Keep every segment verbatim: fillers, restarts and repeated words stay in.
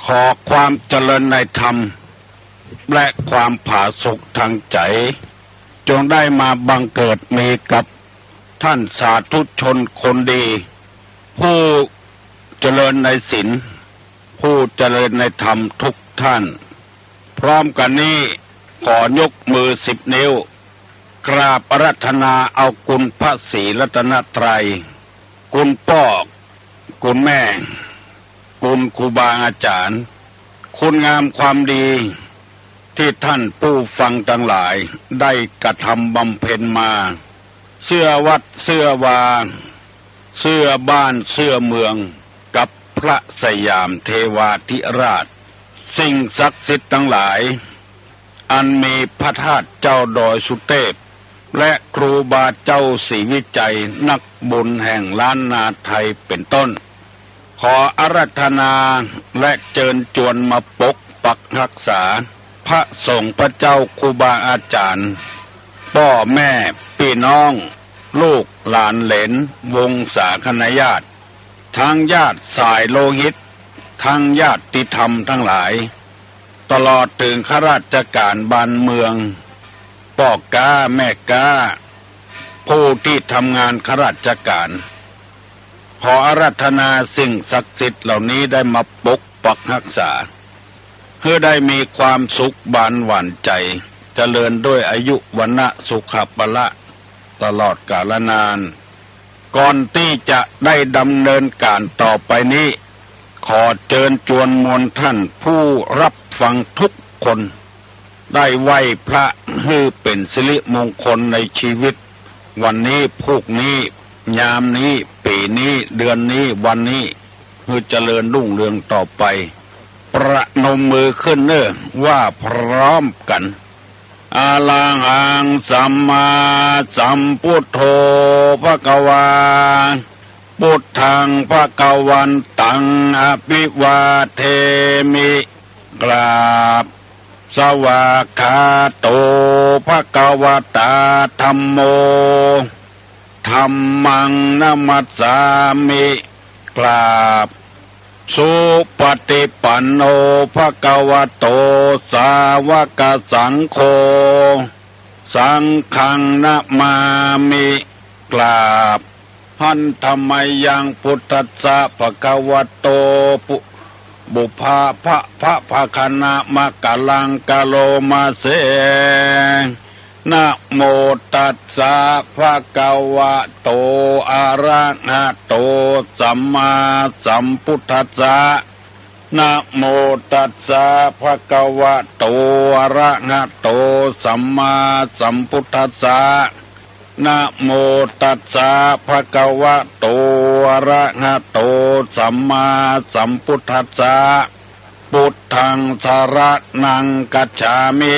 ขอความเจริญในธรรม และความผาสุกทางใจ๋ จงได้มาบังเกิดมีกับท่านสาธุชนคนดี ผู้เจริญในศีล ผู้เจริญในธรรมทุกท่าน พร้อมกั๋นนี้ ขอยกมือสิบนิ้ว กราบอาราธนาเอาคุณพระศรีรัตนตรัย คุณป้อ คุณแม่ คุณครูบาอาจ๋ารย์ คุณงามความดี ตี้ท่านผู้ฟังตังหลายได้กระทำบำเพ็ญมา เสื้อวัดเสื้อวา เสื้อบ้านเสื้อเมือง กับพระสยามเทวาธิราช สิ่งศักดิ์สิทธิ์ตังหลาย อันมีพระธาตุเจ้าดอยสุเทพ และครูบาเจ้าศรีวิชัย นักบุญแห่งล้านนาไทยเป็นต้น ขออาราธนาและเจิญจวนมาปกปักฮักษา พระสงฆ์พระเจ้าครูบาอาจ๋ารย์ ป้อแม่ปี้น้อง ลูกหลานเหลน วงศาคณาญาติ ทั้งญาติสายโลหิต ทั้งญาติธรรมตังหลาย ตลอดเถิงข้าราชก๋านบ้านเมือง ป้อก๊าแม่ก๊า ผู้ตี้ทำงานข้าราชก๋าน ขออาราธนาสิ่งศักดิ์สิทธิ์เหล่านี้ได้มาปกปักฮักษา หื้อได้มีความสุขบานหวานใจ๋ เจริญด้วยอายุวรรณะสุขะพละ ตลอดกาลนาน ก่อนตี้จะได้ดำเนินก๋านต่อไปนี้ ขอเจิญจวนมวลท่านผู้รับฟังทุกคน ได้ไหว้พระหื้อเป๋นสิริมงคลในชีวิต วันนี้ พูกนี้ ยามนี้ ปี๋นี้ เดือนนี้ วันนี้ หื้อเจริญรุ่งเรืองต่อไป ประนมมือขึ้นเน่อ ว่าพร้อมกั๋น อะระหังสัมมาสัมพุทโธภะคะวา พุทธังภะคะวันตังอะภิวาเทมิ กราบ สวากขาโตภะคะวะตาธัมโม ธัมมังนะมัสสามิ กราบ สุปฏิปันโนภะคะวะโต สาวกสังโฆ สังฆังนะมามิ กราบ หันธะมะยังพุทธัสสะภะคะวะโต ปุ บุพพะภะภะคะนะมะกะลังกะโลมาเส นะโมตัสสะภะคะวะโต อะระหะโต สัมมาสัมพุทธัสสะ นะโมตัสสะภะคะวะโต อะระหะโต สัมมาสัมพุทธัสสะ นะโมตัสสะภะคะวะโต อะระหะโต สัมมาสัมพุทธัสสะ พุทธังสะระณังคัจฉามิ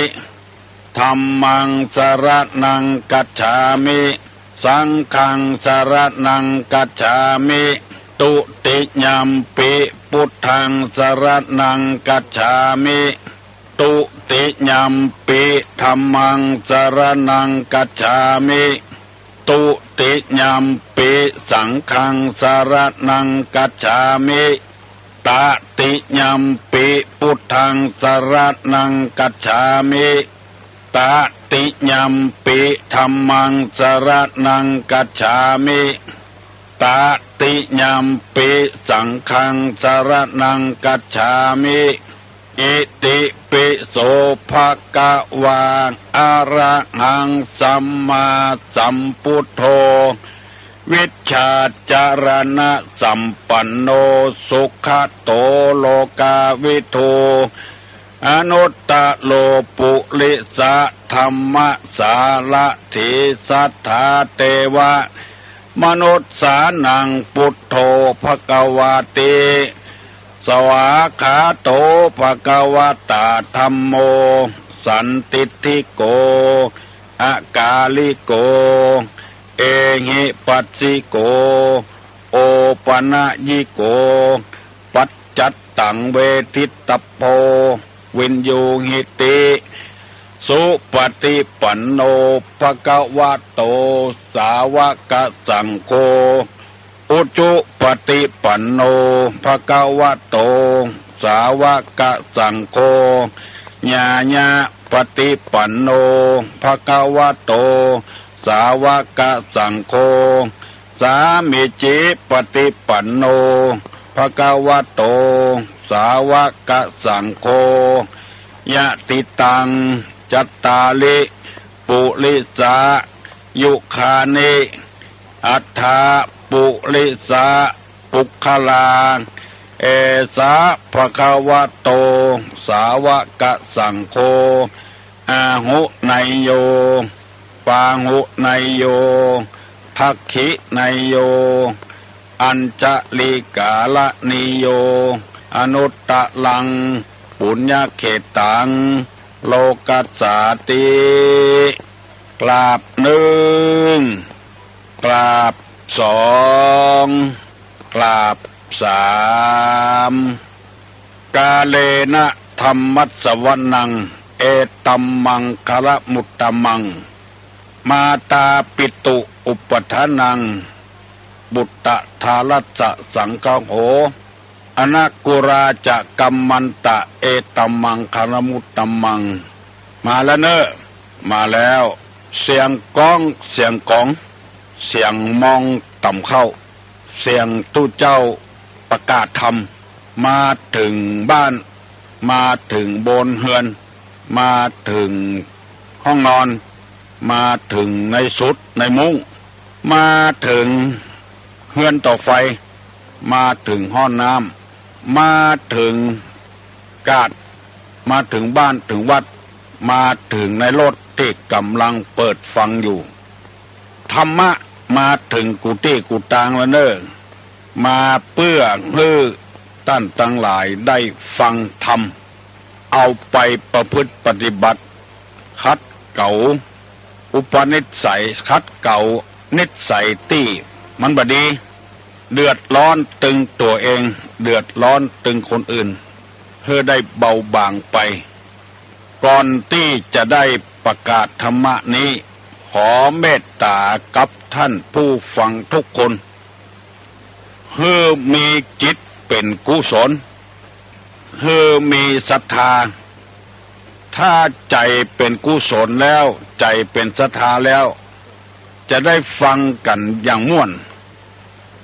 ธัมมังสะระณังคัจฉามิ สังฆังสะระณังคัจฉามิ ตุติยัมปิพุทธังสะระณังคัจฉามิ ตุติยัมปิธัมมังสะระณังคัจฉามิ ตุติยัมปิสังฆังสะระณังคัจฉามิ ตติยัมปิพุทธังสะระณังคัจฉามิ ตติยัมปิธัมมังสะระณังคัจฉามิ ตติยัมปิสังฆังสะระณังคัจฉามิ อิติปิโสภะคะวา อะระหังสัมมาสัมพุทโธ วิชชาจะรณะสัมปันโน สุขะโตโลกาวิทู อนุตตะโรปุริสะธัมมะสารถี สัทธาเตวะมนุสสานัง พุทโธภะคะวาติ สวากขาโตภะคะวะตาธัมโม สันทิฏฐิโก อะกาลิโก เอหิปัสสิโก โอปะนะยิโก ปัจจัตตังเวทิตตัพโพ วินยูหิติ สุปฏิปันโนภะคะวะโต สาวกสังโฆ อุจุปฏิปันโนภะคะวะโต สาวกสังโฆ ญาญาปฏิปันโน ภะคะวะโต สาวกสังโฆ สามีจิปฏิปันโน ภะคะวะโต สาวกสังโฆ ยะติตัง จัตตาริ ปุริสา ยุคานิ อัฏฐา ปุริสา ปุคคลา เอสา ภะคะวะโต สาวกสังโฆ อาหุเนยโย ปาหุเนยโย ทักขิเนยโย อัญชลีกาละเนยโย อนุตตรัง ปุญญเขตตัง โลกัสสาติ กราบนึ่ง กราบสอง กราบสาม กาเลนะธัมมัสสวนัง เอตัมมังคละมุตตมัง มาตาปิตุอุปัฏฐานัง ปุตตะทารัสสะสังคโห อนะกุราจะกัมมันตะ เอตัมมังคละมุตตมัง มาแล้วเนอะ มาแล้ว เสียงก้อง เสียงก๋อง เสียงมองต่ำเข้า เสียงตุ๊เจ้าประกาศธรรม มาเถิงบ้าน มาเถิงบนเฮือน มาเถิงห้องนอน มาเถิงในสุดในมุ้ง มาเถิงเฮือนต่อไฟ มาเถิงห้องน้ำ มาเถิงกาด มาเถิงบ้านเถิงวัด มาเถิงในรถตี้ก่ำลังเปิดฟังอยู่ ธรรมะมาเถิงกู้ตี้กู้ตางแล้วเนอะ มาเปื้อหื้อต้านตังหลายได้ฟังธรรม เอาไปประพฤติปฏิบัติ ขัดเกลาอุปนิสัย ขัดเกลานิสัยตี้มันบ่ดี เดือดร้อนตึงตั๋วเอง เดือดร้อนตึงคนอื่น หื้อได้เบาบางไป ก่อนตี้จะได้ประกาศธรรมะนี้ ขอเมตตากับท่านผู้ฟังทุกคน หื้อมีจิตเป๋นกุศล หื้อมีศรัทธา ถ้าใจ๋เป๋นกุศลแล้ว ใจ๋เป๋นศรัทธาแล้ว จะได้ฟังกั๋นอย่างม่วน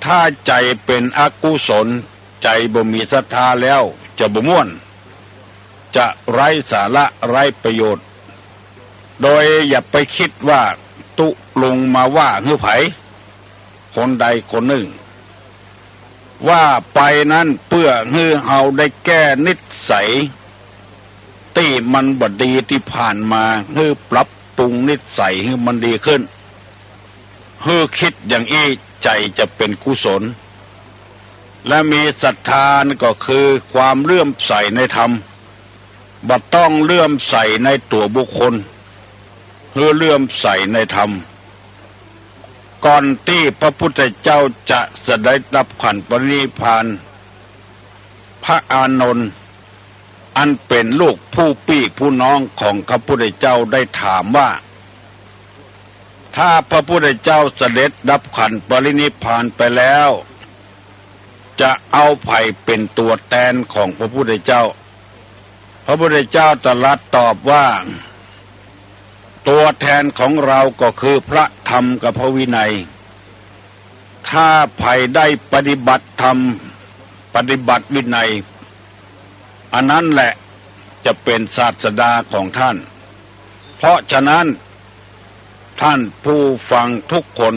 ถ้าใจ๋เป๋นอกุศล ใจ๋บ่มีศรัทธาแล้ว จะบ่ม่วน จะไร้สาระไร้ประโยชน์ โดยอย่าไปกึ๊ดว่าตุ๊ลุงมาว่าหื้อใผ คนใดคนนึ่ง ว่าไปนั้นเปื้อหื้อเฮาได้แก้นิสัยตี้มันบ่ดีตี้ผ่านมา หื้อปรับปรุงนิสัยหื้อมันดีขึ้น หื้อกึ๊ดอย่างอี้ใจ๋จะเป๋นกุศล และมีศรัทธาก็คือความเลื่อมใสในธรรม บ่ต้องเลื่อมใสในตั๋วบุคคล หื้อเลื่อมใสในธรรม ก่อนตี้พระพุทธเจ้าจะเสด็จดับขันธปรินิพพาน พระอานนท์อันเป๋นลูกผู้ปี้ผู้น้องของพระพุทธเจ้าได้ถามว่า ถ้าพระพุทธเจ้าเสด็จดับขันธปรินิพพานไปแล้ว จะเอาใผเป๋นตั๋วแตนของพระพุทธเจ้า พระพุทธเจ้าตรัสตอบว่า ตั๋วแตนของเราก็คือพระธรรมกับพระวินัย ถ้าใผได้ปฏิบัติธรรม ปฏิบัติวินัย อันนั้นแหละจะเป๋นศาสดาของท่าน เพราะฉะนั้น ท่านผู้ฟังทุกคน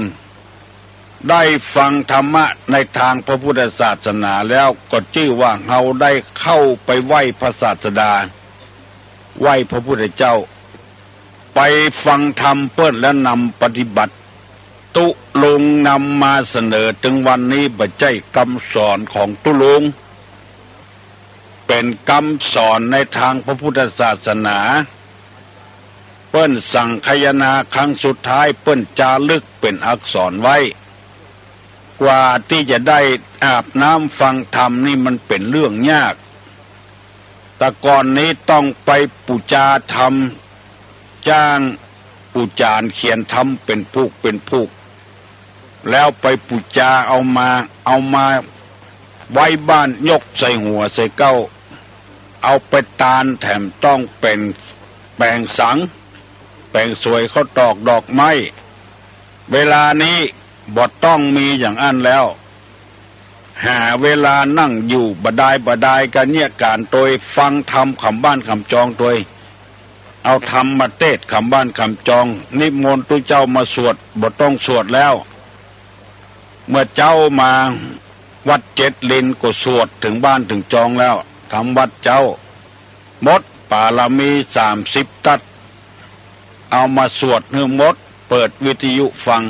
ได้ฟังธรรมะในตางพระพุทธศาสนาแล้ว ก็จื้อว่าเฮาได้เข้าไปไหว้พระศาสดา ไหว้พระพุทธเจ้า ไปฟังธรรมเปิ้นแล้วนำปฏิบัติ ตุ๊ลุงนำมาเสนอตึงวันนี้บ่ใจ้กำสอนของตุ๊ลุง เป๋นกำสอนในตางพระพุทธศาสนา เปิ้นสังคายนาครั้งสุดท้าย เปิ้นจารึกเป๋นอักษรไว้ กว่าตี้จะได้อาบน้ำฟังธรรมนี่มันเป๋นเรื่องยาก แต่ก่อนนี้ต้องไปปู๋จาธรรม จ้างปู๋จารย์เขียนธรรมเป๋นผูกเป๋นผูก แล้วไปปู๋จาเอามา เอามาไว้บ้านยกใส่หัวใส่เก๊า เอาไปตานแถมต้องแป๋ง แป๋งสัง แป๋งสวยข้าวตอกดอกไม้ เวลานี้บ่ต้องมีอย่างอั้นแล้ว หาเวลานั่งอยู่บ่ดายบ่ดายกะเยียะก๋านตวย ฟังธรรมขำบ้านขำจองตวย เอาธรรมมาเตสน์ขำบ้านขำจอง นิมนต์ตุ๊เจ้ามาสวด บ่ต้องสวดแล้ว เมื่อเจ๊ามาวัดเจ็ดลินก็สวดเถิงบ้านเถิงจองแล้ว ทำวัดเจ๊า หมดปารมีสามสิบตั๊ด เอามาสวดหื้อหมด เปิดวิทยุฟัง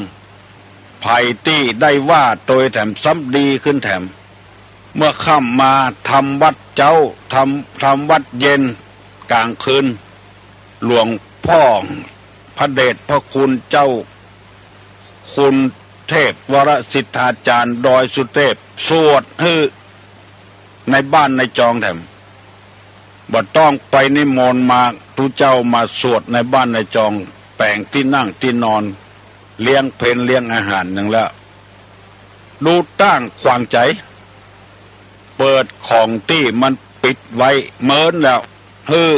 ใผตี้ได้ว่าตวยแถมซ้ำดีขึ้นแถม เมื่อค่ำมาทำวัดเจ๊า ทำ ทำวัดเย็นก๋างคืน หลวงพ่อพระเดชพระคุณเจ้า คุณเทพวรสิทธาจารย์ดอยสุเทพ สวดหื้อในบ้านในจองแถม บ่ต้องไปนิมนต์มา ตุ๊เจ้ามาสวดในบ้านในจอง แป๋งตี้นั่งตี้นอน เลี้ยงเพลเลี้ยงอาหารหนึ่งแล้ว ดูตั้งขวางใจ๋ เปิดของตี้มันปิดไว้เมินแล้ว หื้อ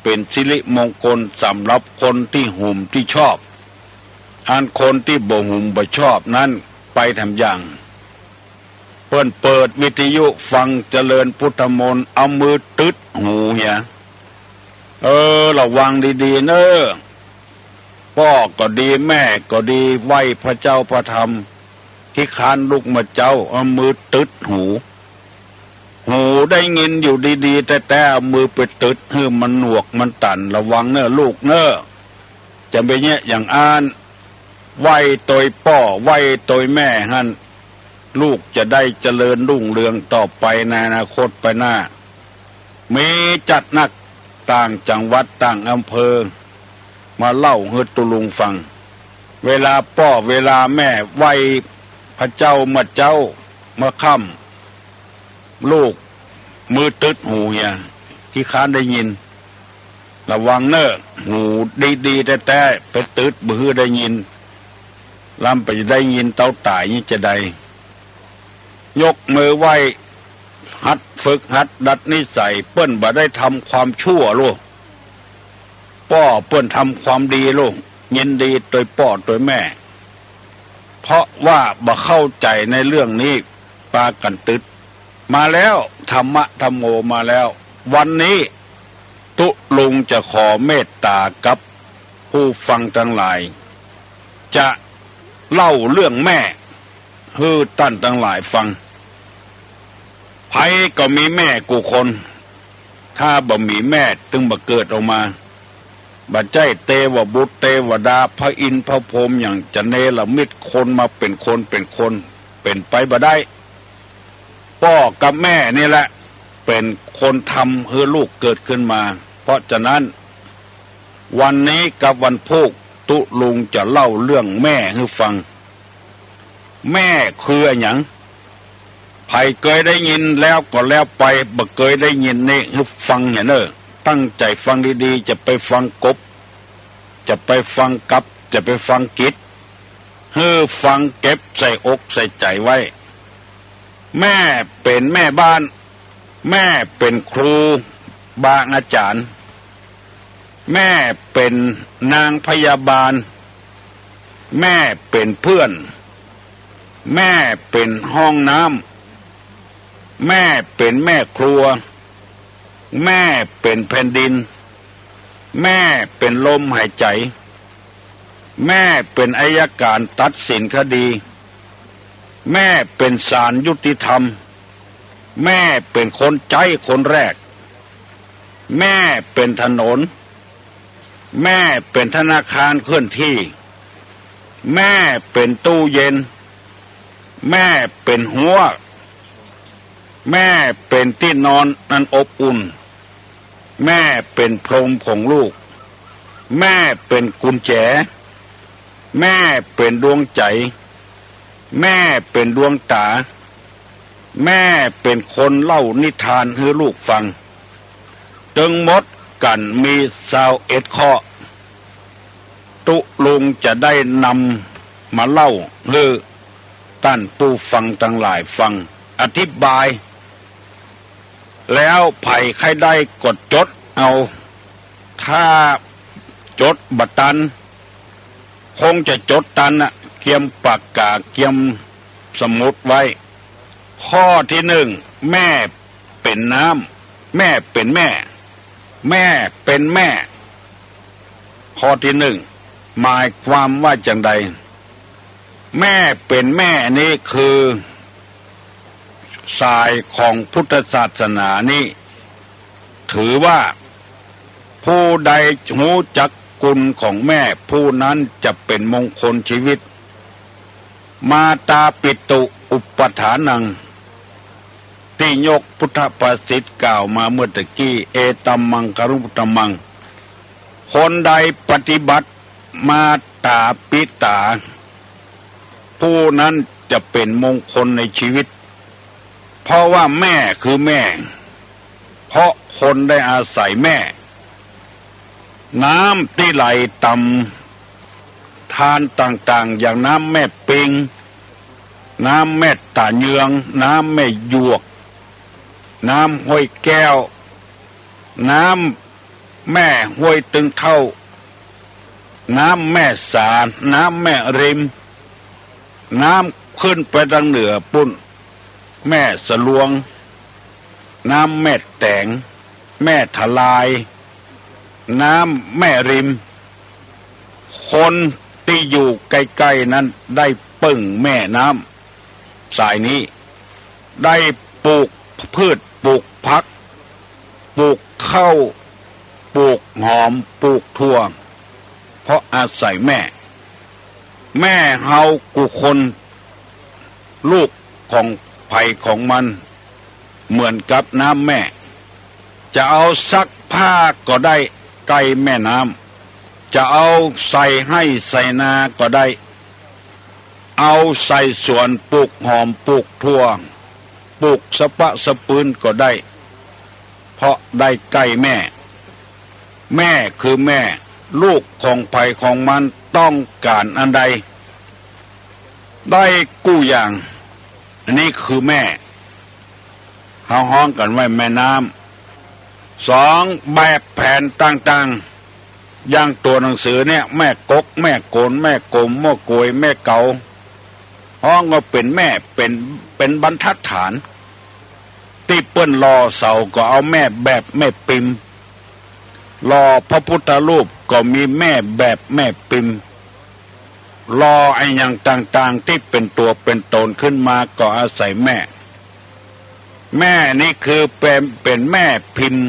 เป๋นสิริมงคลสำหรับคนตี้หุมตี้ชอบ อันคนตี้บ่หุมบ่ชอบนั้นไปแถมอย่าง เปิ้นเปิดวิทยุฟังเจริญพุทธมนต์ เอามือตึดหูเหีย เออ ระวังดีๆ เน่อ ป้อก็ดีแม่ก็ดี ไหว้พระเจ้าพระธรรม ขี้ค้านลุกมาเจ๊า เอามือตึดหู หูได้ยินอยู่ดีๆ แต๊ๆ เอามือไปตึดหื้อมันหนวกมันตัน ระวังเน่อลูกเน่อ จะไปเยียะอย่างอั้น ไหว้ตวยป้อ ไหว้ตวยแม่หั้น ลูกจะได้เจริญรุ่งเรืองต่อไปในอนาคตไปหน้า มีจัดนัก ต่างจังหวัดต่างอำเภอ มาเล่าหื้อตุ๊ลุงฟัง เวลาป้อเวลาแม่ไหว้พระเจ้าเมื่อเจ๊าเมื่อค่ำ ลูกมือตึดหูเหีย ขี้ค้านได้ยิน ระวังเน่อ หูดีๆ แต๊ๆ ไปตึดบ่หื้อได้ยิน ล้ำไปได้ยินเต้าต๋ายนี่จะใด ยกมือไหว้ หัดฝึกหัดดัดนิสัย เปิ้นบ่ได้ทำความชั่วลูก ป้อเปิ้นทำความดีลูก ยินดีตวยป้อตวยแม่ เพราะว่าบ่เข้าใจ๋ในเรื่องนี้ ปากั๋นตึด มาแล้ว ธรรมะธัมโมมาแล้ว วันนี้ตุ๊ลุงจะขอเมตตากับผู้ฟังตังหลาย จะเล่าเรื่องแม่ หื้อต้านตังหลายฟัง ใผก็มีแม่กู้คน ถ้าบ่มีแม่ตึงบ่เกิดออกมา บ่ใจ้เตวบุตรเตวดา พระอินทร์พระพรหมอย่างจะเนรมิตคนมาเป๋นคนเป๋นคน เป๋นไปบ่ได้ ป้อกับแม่นี่แหละ เป๋นคนทำหื้อลูกเกิดขึ้นมา เพราะฉะนั้น วันนี้กับวันพูก ตุ๊ลุงจะเล่าเรื่องแม่หื้อฟัง แม่คืออะหยัง ใผเกยได้ยินแล้วก็แล้วไป บ่เกยได้ยินนี่หื้อฟังเหียเน่อ ตั้งใจ๋ฟังดีๆ จะไปฟังกบ จะไปฟังกับ จะไปฟังกิจ หื้อฟังเก็บใส่อกใส่ใจ๋ไว้ แม่เป๋นแม่บ้าน แม่เป๋นครูบาอาจ๋ารย์ แม่เป๋นนางพยาบาล แม่เป๋นเพื่อน แม่เป๋นห้องน้ำ แม่เป๋นแม่ครัว แม่เป๋นแผ่นดิน แม่เป๋นลมหายใจ๋ แม่เป๋นอัยก๋ารตัดสินคดี แม่เป๋นศาลยุติธรรม แม่เป๋นคนใจ๊คนแรก แม่เป๋นถนน แม่เป๋นธนาคารเคลื่อนที่ แม่เป๋นตู้เย็น แม่เป๋นฮั้ว แม่เป๋นตี้นอนอันอบอุ่น แม่เป๋นพรมของลูก แม่เป๋นกุญแจ แม่เป๋นดวงใจ๋ แม่เป๋นดวงต๋า แม่เป๋นคนเล่านิทานหื้อลูกฟัง ตึงหมดกั๋นมีซาวเอ็ดข้อ ตุ๊ลุงจะได้นำมาเล่าหื้อต้านผู้ฟังตังหลายฟัง อธิบาย แล้วใผใค่ได้ก็จดเอา ถ้าจดบ่ตัน คงจะจดตันน่ะ เกียมปากกา เกียมสมุดไว้ ข้อตี้นึ่ง แม่เป๋นน้ำ แม่เป๋นแม่ แม่เป๋นแม่ ข้อตี้นึ่ง หมายความว่าจั่งใด แม่เป๋นแม่นี้คือ สายของพุทธศาสนานี้ ถือว่า ผู้ใดฮู้จักคุณของแม่ ผู้นั้นจะเป๋นมงคลจีวิต มาตาปิตุอุปัฏฐานัง ตี้ยกพุทธภาษิตกล่าวมาเมื่อตะกี้ เอตัมมังคะลุงพุทธัมมัง คนใดปฏิบัติมาตาปิตา ผู้นั้นจะเป๋นมงคลในจีวิต เพราะว่าแม่คือแม่ เพราะคนได้อาศัยแม่ น้ำตี้ไหลต๋ามทานต่างๆ อย่างน้ำแม่ปิง น้ำแม่ต๋าเยือง น้ำแม่หยวก น้ำห้วยแก้ว น้ำแม่ห้วยตึงเถ้า น้ำแม่สา น้ำแม่ริม น้ำขึ้นไปตางเหนือปู๊น แม่สะลวง น้ำแม่แต๋ง แม่ทะลาย น้ำแม่ริม คนตี้อยู่ใก้ๆ นั้นได้เปิ้งแม่น้ำสายนี้ ได้ปลูกพืชปลูกผัก ปลูกข้าว ปลูกหอม ปลูกถั่ว เพราะอาศัยแม่ แม่เฮากู้คน ลูกของใผของมัน เหมือนกับน้ำแม่ จะเอาซักผ้าก็ได้ใก้แม่น้ำ จะเอาใส่ไฮ่ใส่นาก็ได้ เอาใส่สวนปลูกหอมปลูกถั่ว ปลูกสะปะสะปืนก็ได้ เพราะได้ใก้แม่ แม่คือแม่ ลูกของใผของมันต้องก๋านอันใด ได้กู้อย่าง อันนี้คือแม่ เฮาฮ้องกั๋นว่าแม่น้ำ สอง แบบแผนต่างๆ อย่างตั๋วหนังสือเนี่ย แม่กก แม่โก๋น แม่ก๋ม แม่ก๋วย แม่เก๋า ฮ้องว่าเป๋นแม่ เป๋น เป๋นบรรทัดฐาน ตี้เปิ้นหล่อเสาก็เอาแม่แบบแม่ปิม หล่อพระพุทธรูปก็มีแม่แบบแม่ปิม หล่ออะหยังต่างๆ ตี้เป๋นตั๋วเป๋นต๋นขึ้นมาก็อาศัยแม่ แม่นี้คือเป๋น เป๋นแม่พิมพ์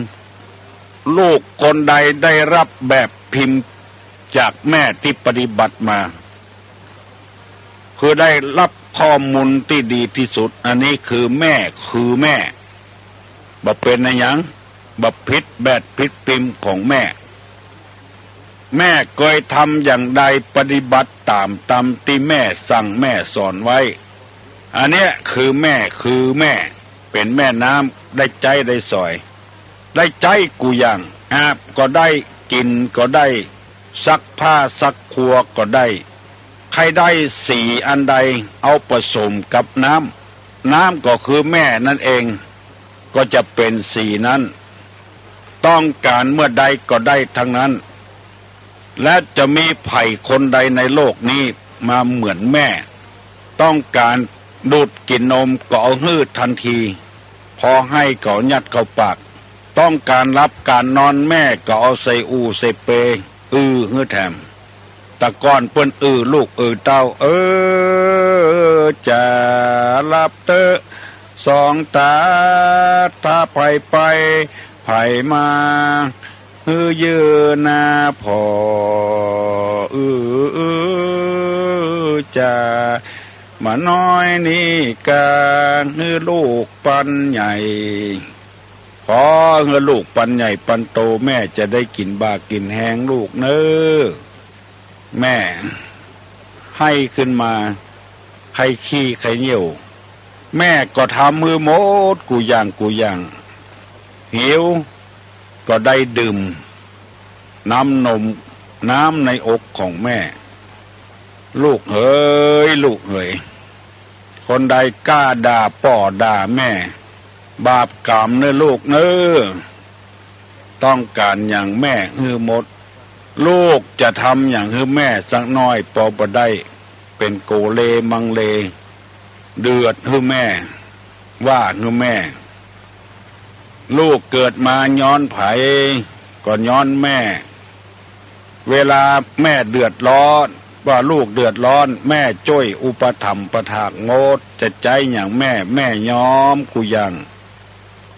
ลูกคนใดได้ฮับแบบพิมพ์จากแม่ตี้ปฏิบัติมา คือได้ฮับข้อมูลตี้ดีตี้สุด อันนี้คือแม่ คือแม่ บ่เป๋นอะหยัง บ่ผิดแบบผิดพิมพ์ของแม่ แม่เกยทำอย่างใด ปฏิบัติต๋ามต๋ามตี้แม่สั่งแม่สอนไว้ อันเนี้ยคือแม่ คือแม่ เป๋นแม่น้ำ ได้ใจ๊ได้สอย ได้ใจ๊กู้อย่าง อาบก็ได้ กิ๋นก็ได้ ซักผ้าซักครัวก็ได้ ใค่ได้สีอันใด เอาผสมกับน้ำ น้ำก็คือแม่นั้นเอง ก็จะเป๋นสีนั้น ต้องก๋านเมื่อใดก็ได้ทั้งนั้น และจะมีใผคนใดในโลกนี้มาเหมือนแม่ ต้องก๋านดูดกิ๋นนมก็เอาหื้อตันที พอไห้ก็ยัดเข้าปาก ต้องก๋านหลับก๋านนอนแม่ก็เอาใส่อู่ใส่เป อือหื้อแถม แต่ก่อนเปิ้นอือลูกอือเต้า เออ จ๋า หลับเต๊อะ สองต๋า ถ้าใผไป ใผมา หื้อเยือหน้าผ่อ อือ อือ จ๋า บ่าน้อยนี้กา หื้อลูกปันใหญ่ ขอหื้อลูกปันใหญ่ปันโต แม่จะได้กิ๋นบ่ากิ๋นแฮงลูกเน่อ แม่ไห้ขึ้นมา ใค่ขี้ใค่เยี่ยว แม่ก็ทำหื้อหมดกู้อย่างกู้อย่าง หิวก็ได้ดื่มน้ำนม น้ำในอกของแม่ ลูกเหย ลูกเหย คนใดกล้าด่าป้อด่าแม่ บาปก๋รรมเน่อลูกเน่อ ต้องก๋านหยังแม่หื้อหมด ลูกจะทำหยังหื้อแม่สักหน้อยปอบ่ได้ เป๋นโกเลมังเล เดือดหื้อแม่ ว่าหื้อแม่ ลูกเกิดมาย้อนใผ ก็ย้อนแม่ เวลาแม่เดือดร้อน ว่าลูกเดือดร้อน แม่จ้วยอุปถัมภ์ประถากหมด จะใจ๊หยังแม่ แม่ยอมกู้อย่าง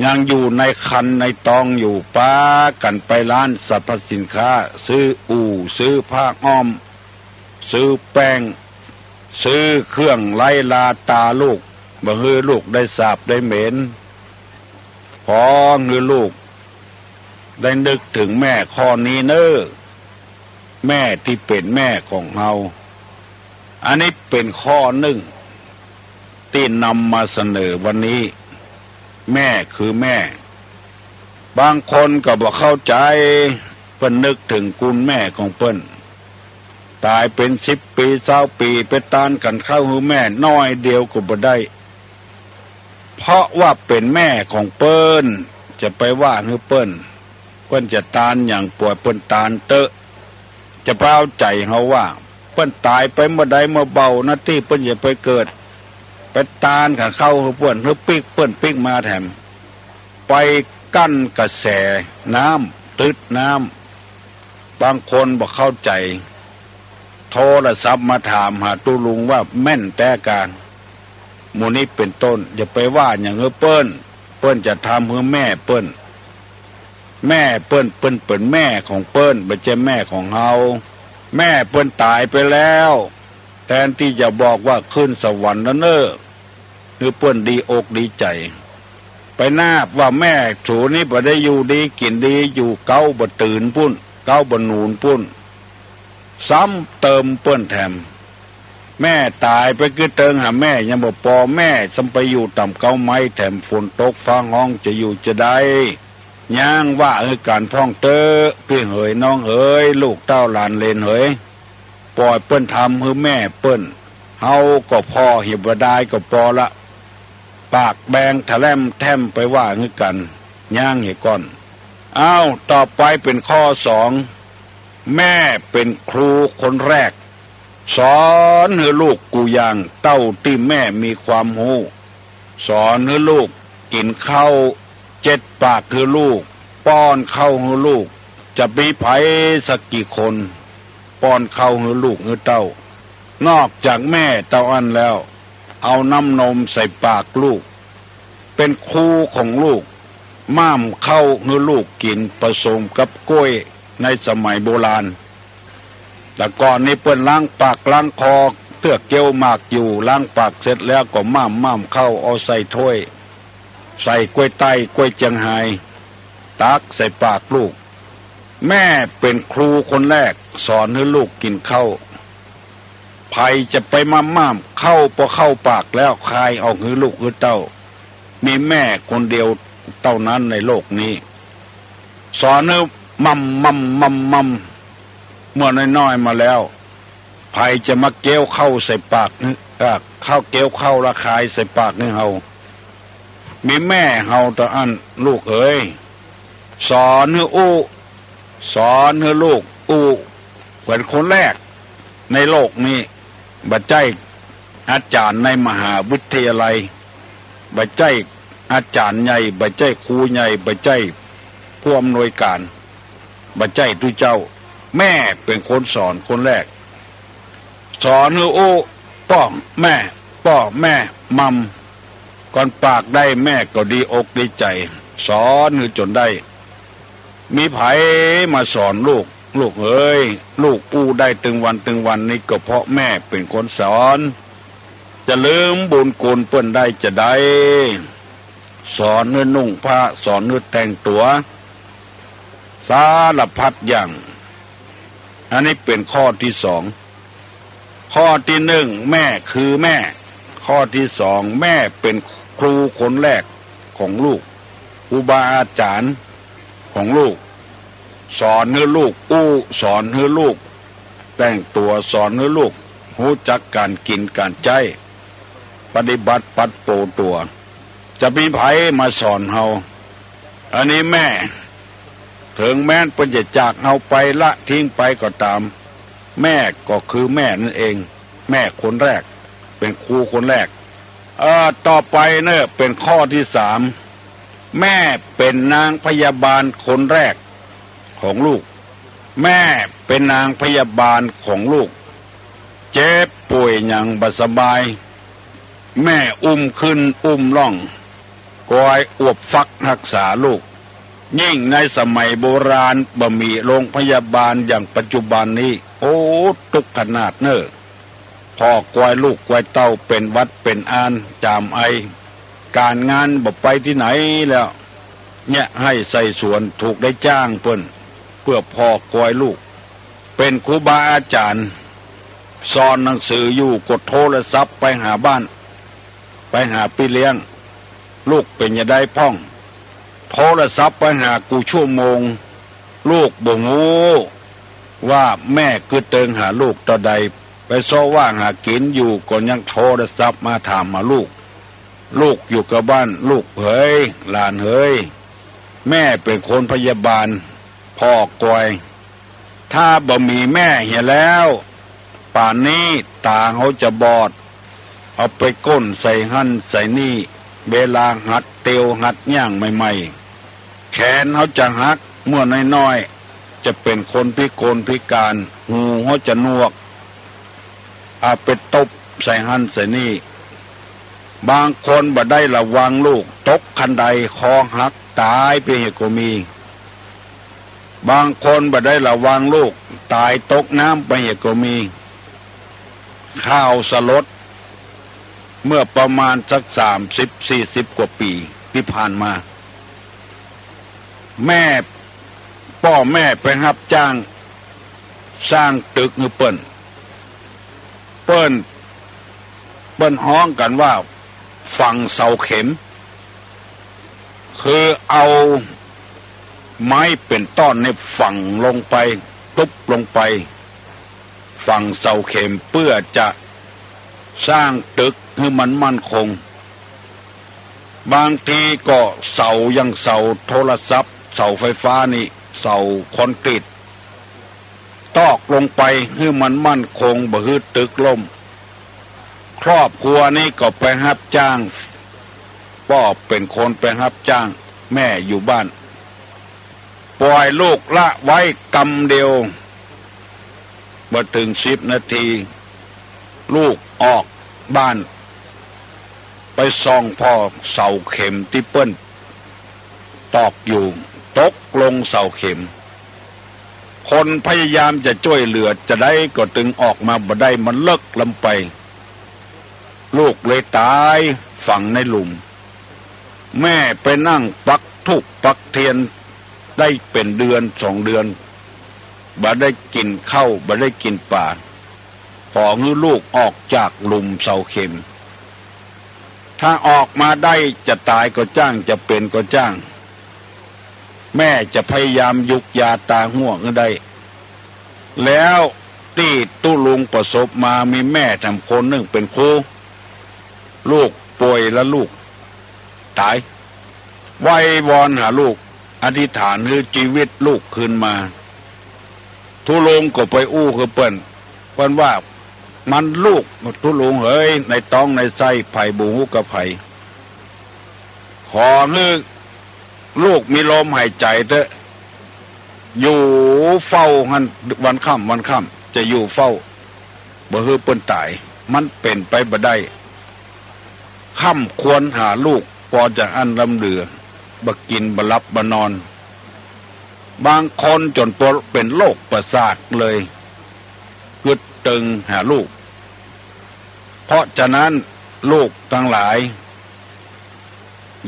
ยังอยู่ในครรภ์ในต๊องอยู่ ปากั๋นไปร้านสรรพสินค้า ซื้ออู่ ซื้อผ้าอ้อม ซื้อแป้ง ซื้อเครื่องไร้ราตาลูก บ่หื้อลูกได้สาบได้เหม็น ขอหื้อลูกได้นึกเถิงแม่ข้อนี้เน่อ แม่ตี้เป๋นแม่ของเฮา อันนี้เป๋นข้อนึ่งตี้นำมาเสนอวันนี้ แม่คือแม่ บางคนก็บ่เข้าใจ๋ เปิ้นนึกเถิงกุณแม่ของเปิ้น ต๋ายเป๋นสิบปี๋ซาวปี๋ ไปตานขันข้าวหื้อแม่หน้อยเดียวก็บ่ได้ เพราะว่าเป๋นแม่ของเปิ้น จะไปว่าหื้อเปิ้น เปิ้นจะตานหยัง ป่อยเปิ้นตานเต๊อะ จะไปเอาใจ๋เฮาว่า เปิ้นต๋ายไปเมื่อใดเมื่อเบานาตี้ เปิ้นจะไปเกิด ไปตานขันข้าวหื้อเปิ้น หื้อปิ๊กเปิ้นปิ๊กมาแถม ไปกั้นกระแสน้ำ ตึดน้ำ บางคนบ่เข้าใจ๋ โทรศัพท์มาถามหาตุ๊ลุงว่าแม่นแต๊กา หมู่นี้เป๋นต้น อย่าไปว่าหยังหื้อเปิ้น เปิ้นจะทำหื้อแม่เปิ้น แม่เปิ้น เปิ้นเป๋นแม่ของเปิ้น บ่ใจ้แม่ของเฮา แม่เปิ้นต๋ายไปแล้ว แทนตี้จะบอกว่าขึ้นสวรรค์แล้วเน่อ หื้อเปิ้นดีอกดีใจ๋ ไปนาบว่าแม่สูนี้บ่ได้อยู่ดีกิ๋นดี อยู่เก๊าบ่ตื่นปุ้น เก๊าบ่หนุนปุ้น ซ้ำเติมเปิ้นแถม แม่ต๋ายไปกึ๊ดเติงหาแม่ยังบ่ปอ แม่ซ้ำไปอยู่ต่ำเก๊าไม้แถม ฝนตกฟ้าฮ้องจะอยู่จะใด ย้างว่าหื้อกั๋นพ่องเต๊อะ ปี้เหยน้องเหย ลูกเต้าหลานเหลนเหย ป่อยเปิ้นทำหื้อแม่เปิ้น เฮาก็ผ่อเหียบ่ดายก็ปอละ ปากแบงทะแล่มแท่มไปว่าหื้อกั๋น ย้างเหียก่อน อ้าว ต่อไปเป๋นข้อสอง แม่เป๋นครูคนแรก สอนหื้อลูกกู้อย่างเต้าตี้แม่มีความฮู้ สอนหื้อลูกกิ๋นข้าวเจ็ดปากหื้อลูก ป้อนข้าวหื้อลูก จะมีใผสักกี่คน ป้อนข้าวหื้อลูกหื้อเต้า นอกจากแม่เต้าอั้นแล้ว เอาน้ำนมใส่ปากลูก เป๋นครูของลูก ม่ามข้าวหื้อลูกกิ๋นผสมกับกล้วยในสมัยโบราณ แต่ก่อนนี้เปิ้นล้างปากล้างคอ เตื้อเกี้ยวหมากอยู่ ล้างปากเสร็จแล้วก็ม่ามม่ามข้าวเอาใส่ถ้วย ใส่กล้วยไต้กล้วยเจียงฮาย ตักใส่ปากลูก แม่เป๋นครูคนแรก สอนหื้อลูกกิ๋นข้าว ใผจะไปม่ามม่ามข้าว ปอเข้าปากแล้วคายออกหื้อลูกหื้อเต้า มีแม่คนเดียวเต้านั้นในโลกนี้ สอนหื้อม่ามม่ามม่ามม่าม เมื่อน้อยๆ มาแล้ว ใผจะมาเกี้ยวข้าวใส่ปากหื้อ อ่า ข้าวเกี้ยวข้าวละคายใส่ปากหื้อเฮา มีแม่เฮาเต้าอั้น ลูกเอ๋ย สอนหื้ออู้ สอนหื้อลูกอู้ เป๋นคนแรกในโลกนี้ บ่ใจ้อาจ๋ารย์ในมหาวิทยาลัย บ่ใจ้อาจ๋ารย์ใหญ่ บ่ใจ้ครูใหญ่ บ่ใจ้ผู้อำนวยก๋าน บ่ใจ้ตุ๊เจ้า แม่เป๋นคนสอนคนแรก สอนหื้ออู้ ป้อแม่ ป้อแม่ม่าม ก่อนปากได้แม่ก็ดีอกดีใจ๋ สอนหื้อจ๋นได้ มีใผมาสอนลูก ลูกเอ๋ย ลูกอู้ได้ตึงวันตึงวันนี้ก็เพราะแม่เป๋นคนสอน จะลืมบุญคุณเปิ้นได้จาใด สอนหื้อนุ่งผ้า สอนหื้อแต่งตั๋ว สารพัดอย่าง อันนี้เป๋นข้อตี้สอง ข้อตี้นึ่ง แม่คือแม่ ข้อตี้สอง แม่เป๋นครูคนแรกของลูก ครูบาอาจ๋ารย์ของลูก สอนหื้อลูกอู้ สอนหื้อลูกแต่งตั๋ว สอนหื้อลูกฮู้จักก๋านกิ๋นก๋านใจ๊ ปฏิบัติปัดโปตั๋ว จะมีใผมาสอนเฮา อันนี้แม่ เถิงแม้นเปิ้นจะจากเฮาไปละทิ้งไปก็ต๋าม แม่ก็คือแม่นั่นเอง แม่คนแรก เป๋นครูคนแรก เอ่อ ต่อไปเน่อ เป๋นข้อตี้สาม แม่เป๋นนางพยาบาลคนแรกของลูก แม่เป๋นนางพยาบาลของลูก เจ็บป่วยหยังบ่สบาย แม่อุ้มขึ้นอุ้มล่อง กอยอวบฟักฮักษาลูก ยิ่งในสมัยโบราณบ่มีโรงพยาบาลอย่างปัจจุบันนี้ โอ้ ตุ๊กข์ขนาดเน่อ พ่อกอยลูกกอยเต้าเป๋นหวัดเป๋นอาน จ๋ามไอ ก๋านงานบ่ไปตี้ไหนแล้ว เนี่ย ไฮ่ไส่สวน ถูกได้จ้างเปิ้น เปื้อพ่อกอยลูก เป๋นครูบาอาจ๋ารย์ สอนหนังสืออยู่ก็โทรศัพท์ไปหาบ้าน ไปหาปี้เลี้ยง ลูกเป๋นจะใดพ่อง โทรศัพท์ไปหากู้ชั่วโมง ลูกบ่ฮู้ว่าแม่กึ๊ดเติงหาลูกเต้าใด ไปเซาะว่าหากิ๋นอยู่ก็ยังโทรศัพท์มาถามหาลูก ลูกอยู่กับบ้าน ลูกเหย หลานเหย แม่เป๋นคนพยาบาล พ่อกอย ถ้าบ่มีแม่เหียแล้ว ป่านนี้ต๋าเฮาจะบอด เอาไปก้นใส่หั้นใส่นี่ เวลาหัดเตียวหัดย่างใหม่ๆ แขนเฮาจะหัก เมื่อน้อยๆ จะเป๋นคนพิกลพิก๋าน หูเฮาจะหนวก เอาไปตบใส่หั้นใส่นี่ บางคนบ่ได้ระวังลูก ตกคันไดคอหักต๋ายไปเหียก็มี บางคนบ่ได้ระวังลูก ต๋ายตกน้ำไปเหียก็มี ข่าวสลด เมื่อประมาณสักสามสิบสี่สิบกว่าปี๋ตี้ผ่านมา แม่ ป้อแม่ไปฮับจ้างสร้างตึกหื้อเปิ้น เปิ้น เปิ้นฮ้องกั๋นว่าฝังเสาเข็ม คือเอาไม้เป๋นต้อนนี่ฝังลงไป ตุ๊บลงไป ฝังเสาเข็มเปื้อจะสร้างตึกหื้อมันมั่นคง บางทีก็เสาอย่างเสาโทรศัพท์ เสาไฟฟ้านี่ เสาคอนกรีต ตอกลงไปหื้อมันมั่นคง บ่หื้อตึกล่ม ครอบครัวนี้ก็ไปฮับจ้าง ป้อเป๋นคนไปฮับจ้าง แม่อยู่บ้าน ป่อยลูกละไว้กำเดียว บ่เถิงสิบนาที ลูกออกบ้าน ไปส่องผ่อเสาเข็มตี้เปิ้นตอกอยู่ ตกลงเสาเข็ม คนพยายามจะจ้วยเหลือจะใดก็ตึงออกมาบ่ได้ มันเลิกล้ำไป ลูกเลยต๋ายฝังในหลุม แม่ไปนั่งปักธูปปักเตียนได้เป๋นเดือนสองเดือน บ่ได้กิ๋นข้าว บ่ได้กิ๋นป๋า ขอหื้อลูกออกจากหลุมเสาเข็ม ถ้าออกมาได้จะต๋ายก็จ้าง จะเป๋นก็จ้าง แม่จะพยายามยุกยาต๋าฮั้วหื้อได้ แล้วตี้ตุ๊ลุงประสบมามีแม่แถมคนนึ่งเป๋นครู ลูกป่วยแล้วลูกต๋าย ไหว้วอนหาลูก อธิษฐานหื้อจีวิตลูกคืนมา ตุ๊ลุงก็ไปอู้หื้อเปิ้น เปิ้นว่า มันลูกตุ๊ลุงเหย ในต๊องในไส้ใผบ่ฮู้กับใผ ขอหื้อลูกมีลมหายใจ๋เต๊อะ อยู่เฝ้าหั้นวันค่ำวันค่ำ จะอยู่เฝ้า บ่หื้อเปิ้นต๋าย มันเป๋นไปบ่ได้ ค่ำควรหาลูก ปอจะอั้นล้ำเหลือ บ่กิ๋นบ่หลับบ่นอน บางคนจ๋นเป๋นโรคประสาทเลย กึ๊ดเติงหาลูก เพราะฉะนั้นลูกตังหลาย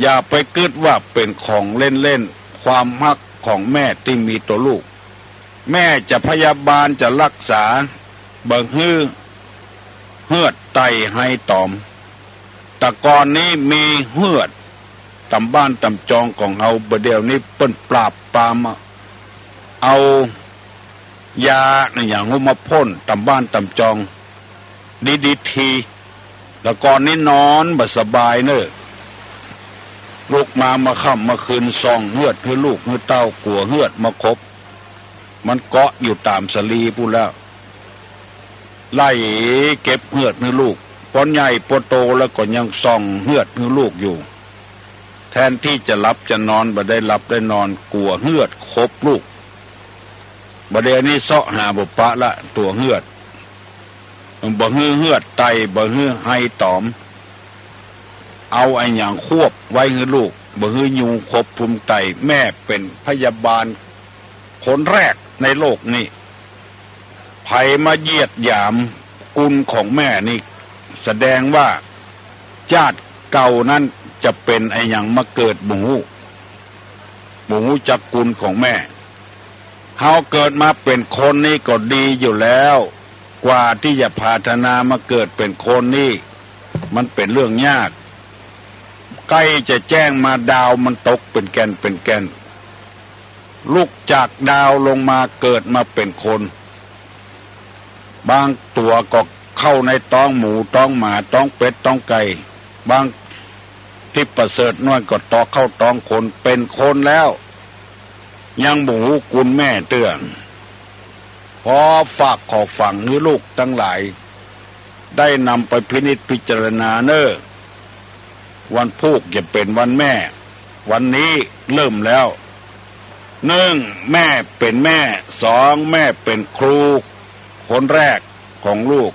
อย่าไปกึ๊ดว่าเป๋นของเล่นๆ ความฮักของแม่ตี้มีต่อลูก แม่จะพยาบาลจะรักษา บ่หื้อเฮือดไตไฮต๋อม แต่ก่อนนี้มีเฮือดต๋ามบ้านต๋ามจองของเฮา บ่าเดี่ยวนี้เปิ้นปราบปราม เอายาอะหยังฮู้มาพ่นต๋ามบ้านต๋ามจอง ดีดีที แต่ก่อนนี้นอนบ่สบายเน่อ ลุกมาเมื่อค่ำเมื่อคืน ส่องเฮือดหื้อลูกหื้อเต้า กั๋วเฮือดมาขบ มันเกาะอยู่ต๋ามสะลีปู้นแล้ว ไล่เก็บเฮือดหื้อลูก ปอใหญ่ปอโตแล้วก็ยังส่องเฮือดหื้อลูกอยู่ แทนตี้จะหลับจะนอน บ่ได้หลับได้นอน กั๋วเฮือดขบลูก บ่าเดี่ยวนี้เซาะหาบ่ปะละ ตั๋วเฮือด บ่หื้อเฮือดไต่ บ่หื้อไฮต๋อม เอาอะหยังควบไว้หื้อลูก บ่หื้อยุงขบพุงไต่ แม่เป๋นพยาบาลคนแรกในโลกนี้ ใผมาเหยียดหยามกุณของแม่นี่ แสดงว่าจาติเก่านั้นจะเป๋นอะหยังมาเกิดบ่ฮู้ บ่ฮู้จักกุณของแม่ เฮาเกิดมาเป๋นคนนี่ก็ดีอยู่แล้ว กว่าตี้จะผาถนามาเกิดเป๋นคนนี่ มันเป๋นเรื่องยาก ใก้จะแจ้งมาดาวมันตกเป๋นแก่นเป๋นแก่น ลุกจากดาวลงมาเกิดมาเป๋นคน บางตั๋วก็เข้าในต๊องหมูต๊องหมาต๊องเป็ดต๊องไก่ บางตี้ประเสริฐน้อยก็ตกเข้าต๊องคน เป๋นคนแล้ว ยังบ่ฮู้กุณแม่เตื้อ ขอฝากขอฝังหื้อลูกตังหลาย ได้นำไปพินิจพิจารณาเน่อ วันพูกจะเป๋นวันแม่ วันนี้เริ่มแล้ว นึ่ง แม่เป๋นแม่ สอง แม่เป๋นครูคนแรกของลูก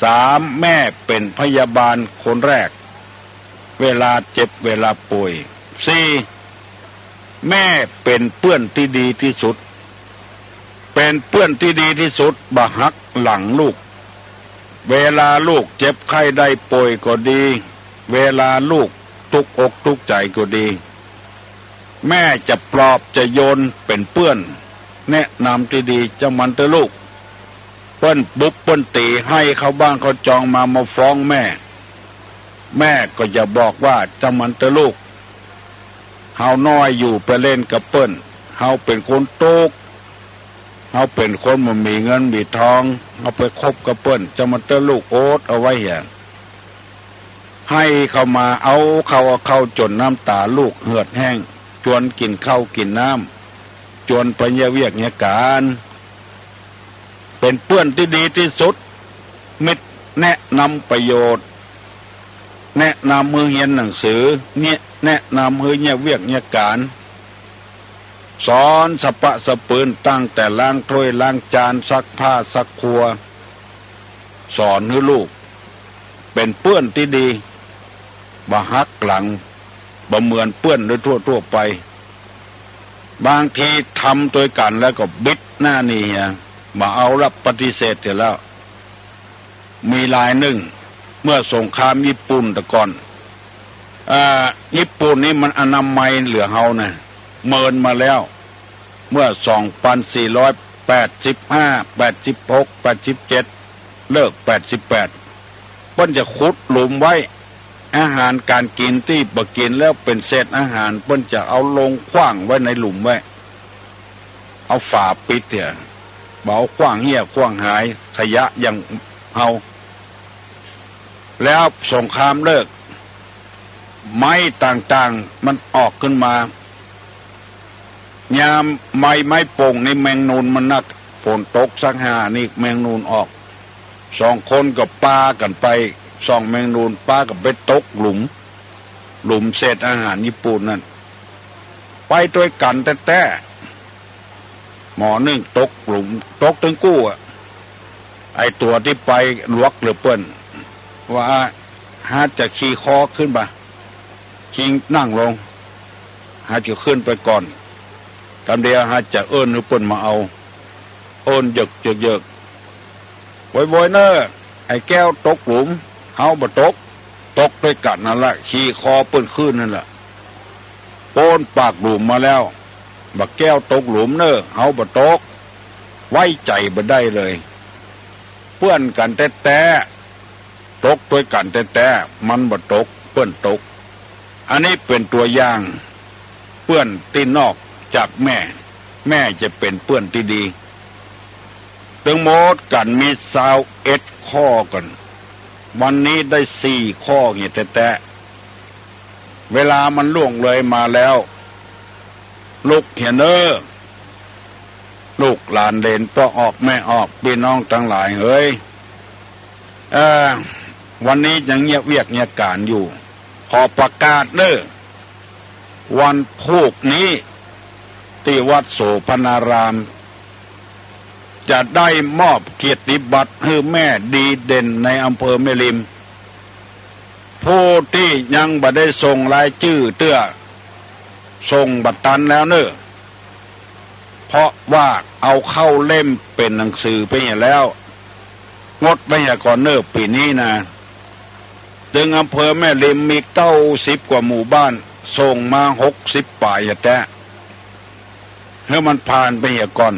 สาม แม่เป๋นพยาบาลคนแรก เวลาเจ็บเวลาป่วย สี่ แม่เป๋นเปื้อนตี้ดีตี้สุด เป๋นเปื้อนตี้ดีตี้สุด บ่หักหลังลูก เวลาลูกเจ็บไข้ได้ป่วยก็ดี เวลาลูกตุ๊กอกตุ๊กใจ๋ก็ดี แม่จะปลอบจะโยนเป๋นเปื้อน แนะนำตี้ดี เจ้ามันเต๊อะลูก เปิ้นปุ๊บเปิ้นตี๋ ไห้เข้าบ้านเข้าจองมา มาฟ้องแม่ แม่ก็จะบอกว่า เจ้ามันเต๊อะลูก เฮาน้อยอยู่ไปเล่นกับเปิ้น เฮาเป๋นคนตุ๊ก เฮาเป๋นคนบ่มีเงินมีทอง เฮาไปคบกับเปิ้น เจ้ามันเต๊อะลูก อดเอาไว้เหีย ไห้เข้ามา เอาเข้า เอาเข้าจ๋นน้ำต๋าลูกเหือดแห้ง จวนกิ๋นข้าวกิ๋นน้ำ จวนไปเยียะเวียกเยียะก๋าน เป๋นเปื้อนตี้ดีตี้สุด มิตรแนะนำประโยชน์ แนะนำหื้อเฮียนหนังสือ เนี่ย แนะนำหื้อเยียะเวียกเยียะก๋าน สอนสะปะสะปืน ตั้งแต่ล้างถ้วยล้างจาน ซักผ้าซักครัว สอนหื้อลูก เป๋นเปื้อนตี้ดี บ่หักหลัง บ่เหมือนเปื้อนโดยทั่วๆ ไป บางทีทำตวยกั๋นแล้วก็บิดหน้าหนีเหีย บ่เอาละ ปฏิเสธเหียแล้ว มีรายนึ่ง เมื่อสงครามญี่ปุ่นแต่ก่อน อ่า ญี่ปุ่นนี่มันอนามัยเหลือเฮานะ เมินมาแล้ว เมื่อสองปันสี่ร้อยแปดสิบห้า แปดสิบหก แปดสิบเจ็ด เลิกแปดสิบแปด เปิ้นจะขุดหลุมไว้ อาหารก๋านกิ๋นตี้บ่กิ๋นแล้ว เป๋นเศษอาหาร เปิ้นจะเอาลงขว้างไว้ในหลุมไว้ เอาฝาปิดเหีย บ่เอาขว้างเหี้ยขว้างหาย ขยะอย่างเฮา แล้วสงครามเลิก ไม้ต่างๆ มันออกขึ้นมา ยามไม้ ไม้โป่งนี่แมงนูนมันนัก ฝนตกสักหานี่แมงนูนออก สองคนก็ปากั๋นไปส่องแมงนูน ปากั๋นไปตกหลุม หลุมเศษอาหารญี่ปุ่นนั่น ไปตวยกั๋นแต๊ๆ หมอนึ่งตกหลุม ตกตึงกู้อะ ไอ้ตั๋วตี้ไปหลวกเหลือเปิ้น ว่า หาจะขี่คอขึ้นบ่า คิงนั่งลง หาจะขึ้นไปก่อน กำเดียวหาจะเอิ้นหื้อเปิ้นมาเอา เอิ้นเยิกเยิกเยิก โวยๆ เน่อ ไอ้แก้วตกหลุม เฮาบ่ตก ตกตวยกั๋นนั่นละ ขี่คอเปิ้นขึ้นนั่นละ ป๊นปากหลุมมาแล้ว บ่าแก้วตกหลุมเน่อ เฮาบ่ตก ไว้ใจ๋บ่ได้เลย เปื้อนกั๋นแต๊ๆ ตกตวยกั๋นแต๊ๆ มันบ่ตก เปิ้นตก อันนี้เป๋นตั๋วอย่าง เปื้อนตี้นอกจากแม่ แม่จะเป๋นเปื้อนตี้ดี ตึงหมดกั๋นมีซาวเอ็ดข้อก่อน วันนี้ได้สี่ข้อเหียแต๊ๆ เวลามันล่วงเลยมาแล้ว ลุกเหียเน่อ ลูกหลานเหลนป้อออกแม่ออก ปี้น้องตังหลายเหย เอ่อ วันนี้ยังเยียะเวียกเยียะก๋านอยู่ ขอประกาศเน่อ วันพูกนี้ ตี้วัดโสภณาราม จะได้มอบเกียรติบัตรหื้อแม่ดีเด่นในอำเภอแม่ริม ผู้ตี้ยังบ่ได้ส่งรายจื้อเตื้อ ส่งบ่ตันแล้วเน่อ เพราะว่าเอาเข้าเล่มเป๋นหนังสือไปเหียแล้ว งดไว้เหียก่อนเน่อ ปี๋นี้นะ ตึงอำเภอแม่ริมมีเก้าสิบกว่าหมู่บ้าน ส่งมาหกสิบป๋ายแต๊ หื้อมันผ่านไปเหียก่อน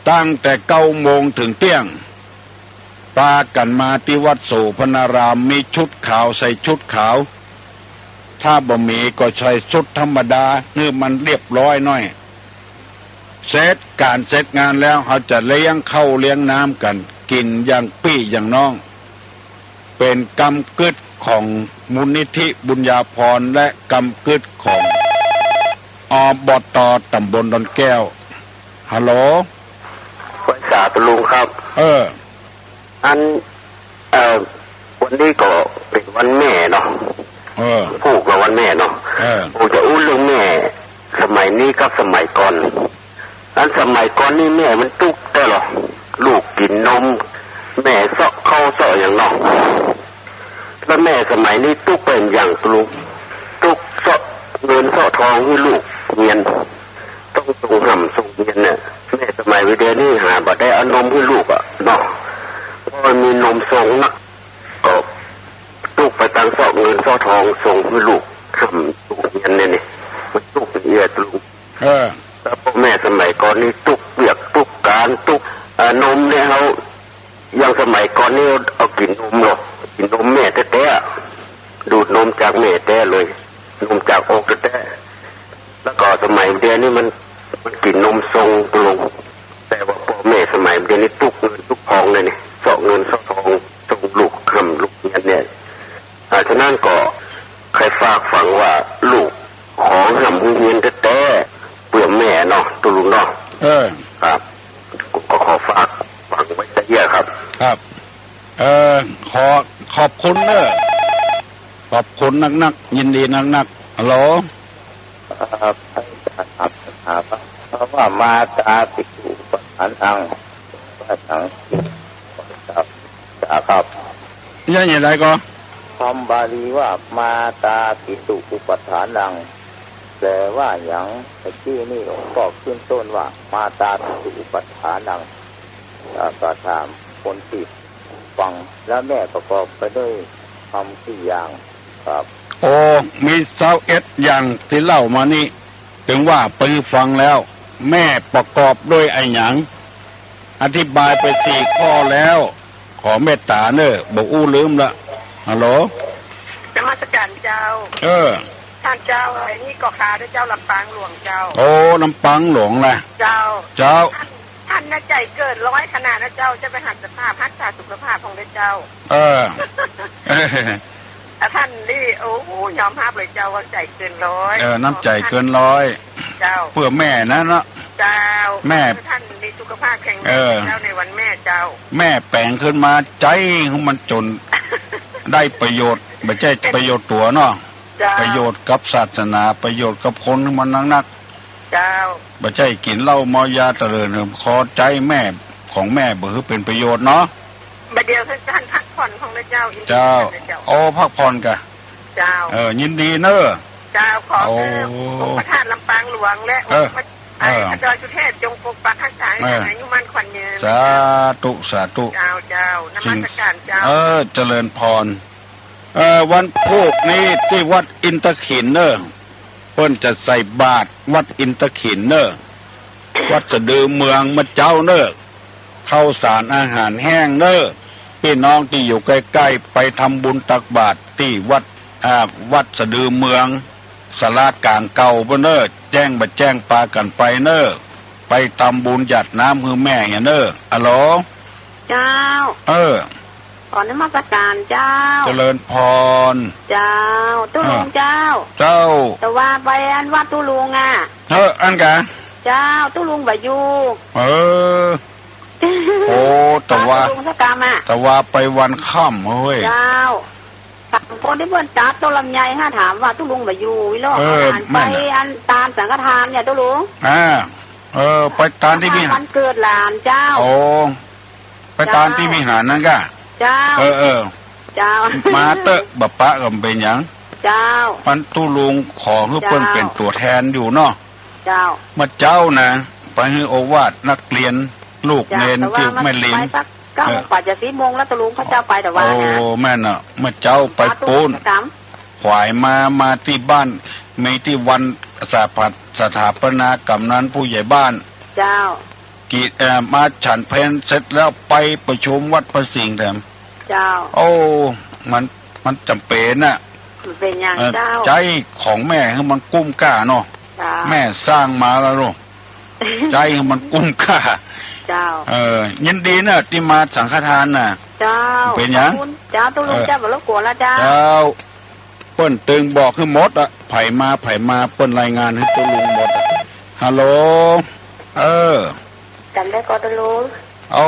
ตั้งแต่เก้าโมงเถิงเตี้ยง ปากั๋นมาตี้วัดโสภณาราม มีชุดขาวใส่ชุดขาว ถ้าบ่มีก็ใส่ชุดธรรมดา หื้อมันเรียบร้อยหน้อย เสร็จก๋านเสร็จงานแล้ว เฮาจะเลี้ยงข้าวเลี้ยงน้ำกั๋น กิ๋นอย่างปี้อย่างน้อง เป๋นกำกึ๊ดของมูลนิธิบุญญาภรณ์ และกำกึ๊ดของ อบต.ต๋ำบลดอนแก้ว ฮัลโหล ไหว้สาตุ๊ลุงครับ เออ อัน เอ่อ วันนี้ก็เป๋นวันแม่เนาะ เออ พูกก็วันแม่เนาะ เออ ผมจะอู้เรื่องแม่ สมัยนี้กับสมัยก่อน อันสมัยก่อนนี่แม่มันตุ๊กแต๊ลอ ลูกกิ๋นนม แม่เซาะข้าวเซาะหยังเนาะ แล้วแม่สมัยนี้ตุ๊กเป๋นอย่างตุ๊ลุง ตุ๊กเซาะเงินเซาะทองหื้อลูกเฮียน ต้องส่งห่ำส่งเฮียนเนี่ย แม่สมัยวิเดียนี่หาบ่ได้เอานมหื้อลูกอะเนาะ เพราะมันมีนมส่งนัก ก็ตุ๊กไปตังเซาะเงินเซาะทองส่งหื้อลูก ห่ำลูกเฮียนเนี่ยนี่ มันตุ๊กเอียตุ๊ลุง เออ แล้วป้อแม่สมัยก่อนนี่ตุ๊กเวียกตุ๊กก๋านตุ๊ก เอ่อ นมเนี่ยเฮา อย่างสมัยก่อนนี่เอากิ๋นนมเนาะ กิ๋นนมแม่แต๊ๆ ดูดนมจากแม่แต๊เลย นมจากอกแต๊ๆ แล้วก็สมัยเดียวนี้มัน มันกิ๋นนมส่งตุ๊ลุง แต่ว่าป้อแม่สมัยเดียวนี้ตุ๊กเงินตุ๊กทองเลยนี่ เซาะเงินเซาะทองส่งลูกห่ำลูกเฮียนเนี่ย อ่า ฉะนั้นก็ใค่ฝากฝังว่าลูกขอห่ำหื้อเฮียนแต๊ๆ เปื้อแม่เนาะ ตุ๊ลุงเนาะ เออ ครับ ก็ขอฝากฝังไว้ตะเยียะครับ ครับ เออ ขอ ขอบคุณเน่อ ขอบคุณนักๆ ยินดีนักๆ ฮัลโหล ครับ อาจารย์ครับ ถามว่า คำว่ามาตาปิตุอุปทานัง ว่าหยัง ครับ ครับ เยียะหยังใดก่อ คำบาลีว่ามาตาปิตุอุปทานัง แปลว่าหยัง ตะกี้นี่หลวงป้อขึ้นต้นว่ามาตาปิตุอุปทานัง อ่า ก็ถามคนตี้ฟัง แล้วแม่ประกอบไปด้วยคำกี่อย่างครับ โอ้ มีซาวเอ็ดอย่างตี้เล่ามานี่ เถิงว่าไปฟังแล้ว แม่ประกอบด้วยอะหยัง อธิบายไปสี่ข้อแล้ว ขอเมตต๋าเน่อ บ่อู้ลืมละ ฮัลโหล นมัสการเจ้า เออ ต้านเจ้า อันนี้ก็ข้าเน่อเจ้า ลำปางหลวงเจ้า โอ้ ลำปางหลวงละ เจ้า เจ้า ต้าน ต้านน่ะใจ๋เกินร้อยขนาดนะเจ้า จะไปหัดสภาพ ฮักษาสุขภาพของเน่อเจ้า เออ อ่ะ ต้านนี่ โอ้ ยอมฮับเลยเจ้า ว่าใจ๋เกินร้อย เออ น้ำใจ๋เกินร้อย เจ้า เปื้อแม่นะเนาะ เจ้า แม่ ต้านมีสุขภาพแข็งแรง เออ เจ้า ในวันแม่เจ้า แม่แป๋งขึ้นมาใจ๊หื้อมันจ๋นได้ประโยชน์ บ่ใจ้ประโยชน์ตั๋วเนาะ เจ้า ประโยชน์กับศาสนา ประโยชน์กับคนหื้อมันนักๆ เจ้า บ่ใจ้กิ๋นเหล้าเมายาเตลิดเหิ่ม ขอใจ๊แม่ของแม่บ่หื้อเป๋นประโยชน์เนาะ บ่าเดี่ยวต้านพักผ่อนของเน่อเจ้า เจ้า เจ้า โอ้ พักผ่อนก่ะ เจ้า เออ ยินดีเน่อ เจ้า ขอ โอ้ เอ่อ องค์พระธาตุลำปางหลวงและ เออ องค์พระ เออ ไอ้พระดอยสุเทพจงปกปักรักษาให้ เออ ท่านอายุมั่นขวัญยืน สาธุ สาธุ เจ้า เจ้า นมัสการเจ้า เออ เจริญพร เอ่อ วันพูกนี้ตี้วัดอินทขิลเน่อ เปิ้นจะใส่บาตรวัดอินทขิลเน่อ วัดสะดือเมืองเมื่อเจ๊าเน่อ ข้าวสารอาหารแห้งเน่อ ปี้น้องตี้อยู่ใก้ๆ ไปทำบุญตักบาตรตี้วัด อ่า วัดสะดือเมือง ศาลาก๋างเก่าปู้นเน่อ แจ้งบ่แจ้งปากั๋นไปเน่อ ไปทำบุญหยาดน้ำหื้อแม่เหียเน่อ อะโหล เจ้า เออ ขอนมัสการเจ้า เจริญพร เจ้า ตุ๊ลุง เออ เจ้า เจ้า แต่ว่าไปอันวัดตุ๊ลุงอะ เออ อันกะ เจ้า ตุ๊ลุงบ่อยู่ เออ โอ้ แต่ว่า ตุ๊ลุงสักกำอะ แต่ว่าไปวันค่ำเฮ้ย เจ้า ถามคนตี้เปิ้นตัดต้นลำไยฮะ ถามว่าตุ๊ลุงบ่อยู่วิโรจน์ เออ อันไป แม่นน่ะ อันตานสังฆทานเนี่ยตุ๊ลุง อ่า เออ ไปตานตี้วิหาร วันเกิดหลานเจ้า โอ้ ไปตานตี้วิหารนั้นกะ เจ้า เออ เออ เจ้า มาเต๊อะ บ่ปะก็บ่เป๋นหยัง เจ้า ปันตุ๊ลุงขอหื้อเปิ้น เจ้า เป๋นตั๋วแทนอยู่เนาะ เจ้า เมื่อเจ๊านะ ไปหื้อโอวาทนักเรียน ลูกเณรตี้แม่ริม เจ้า แต่ว่ามันไปสักเก้า เออ โมงกว่าจะสิบโมงแล้วตุ๊ลุง เขาเจ้าไปแต่ว่านะ โอ้ แม่นน่ะ เมื่อเจ๊าไปปู๊น สาธุ ขวายมา มาตี้บ้าน มีตี้วันสถาป- สถาปนากำนันผู้ใหญ่บ้าน เจ้า กิจ เอ่อ มาฉันเพลเสร็จแล้วไปประชุมวัดพระสิงห์แถม เจ้า โอ้ มัน มันจ๋ำเป๋นน่ะ มันเป๋นหยัง เออ เจ้า ใจ๊ของแม่หื้อมันกุ้มก้าเนาะ เจ้า แม่สร้างมาแล้วเนาะ ใจ๊หื้อมันกุ้มก้า เจ้า เออ ยินดีเน่อตี้มาสังฆทานน่ะ เจ้า เป๋นหยัง ขอบคุณเจ้า ตุ๊ลุง เออ เจ้า บ่รบกวนละเจ้า เจ้า เปิ้นตึงบอกหื้อหมดอะ ใผมาใผมาเปิ้นรายงานหื้อตุ๊ลุงหมดอะ ฮัลโหล เออ จ๋ำได้ก่อตุ๊ลุง โอ้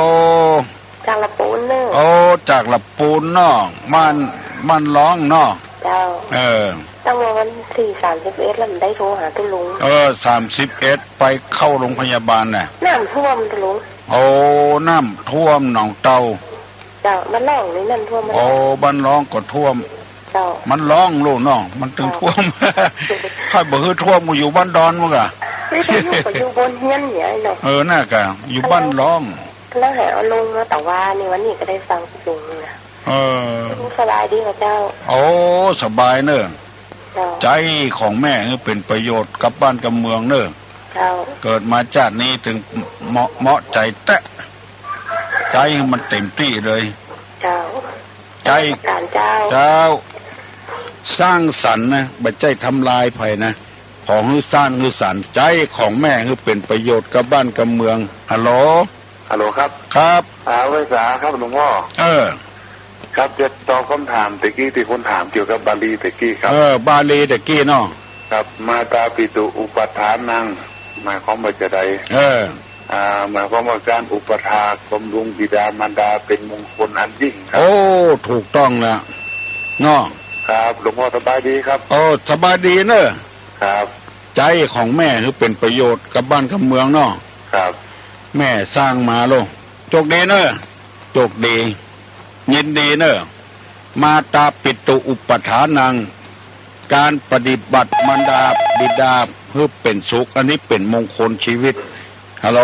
จากละปูนเน่อ โอ้ จากละปูนเนาะ บ้าน บ้านร้องเนาะ เจ้า เออ ตั้งแต่วันตี้สามสิบเอ็ดแล้วบ่ได้โทรหาตุ๊ลุง เออ สามสิบเอ็ดไปเข้าโรงพยาบาลน่ะ น้ำท่วมตุ๊ลุง โอ้ น้ำท่วมหนองเต้า เจ้า บ้านร้องนี่น้ำท่วม โอ้ บ้านร้องก็ท่วม เจ้า มันร้องโลดเนาะ มันตึง เจ้า ท่วม ใค่บ่หื้อท่วมก็อยู่บ้านดอนมึงอะ นี่ก็อยู่ ก็อยู่บนเฮียนเนี่ยเนาะ เออ น่ากะ อยู่บ้านร้อง แล้วหาเอาลงมาแต่ว่านี่วันนี้ก็ได้ฟังตุ๊ลุงนี่นะ เออ ตุ๊ลุงสบายดีก่อเจ้า โอ้ สบายเน่อ เจ้า ใจ๊ของแม่หื้อเป๋นประโยชน์กับบ้านกับเมืองเน่อ เจ้า เกิดมาจาตินี้ตึงเหมาะ เหมาะใจ๋แต๊ ใจ๊หื้อมันเต๋มตี้เลย เจ้า ใจ๊ นมัสการเจ้า เจ้า สร้างสรรค์นะ บ่ใจ้ทำลายใผนะ ขอหื้อสร้างหื้อสรรค์ ใจ๊ของแม่หื้อเป๋นประโยชน์กับบ้านกับเมือง ฮัลโหล ฮัลโหลครับ ครับ อ่า ไหว้สาครับหลวงพ่อ เออ ครับ จะตอบคำถามตะกี้ตี้คนถามเกี่ยวกับบาลีตะกี้ครับ เออ บาลีตะกี้เนาะ ครับ มาตาปิตุอุปัฏฐานัง หมายความว่าจาใด เออ อ่า หมายความว่าการอุปถากบำรุงบิดามารดาเป็นมงคลอันยิ่งครับ โอ้ ถูกต้องละเนาะ ครับ หลวงพ่อสบายดีครับ โอ้ สบายดีเน่อ ครับ ใจ๊ของแม่หื้อเป๋นประโยชน์กับบ้านกับเมืองเนาะ ครับ แม่สร้างมาโลด โจคดีเน่อ โจคดี ยินดีเน่อ มาตาปิตุอุปัฏฐานัง การปฏิบัติมารดาบิดาหื้อเป๋นสุข อันนี้เป๋นมงคลชีวิต ฮัลโหล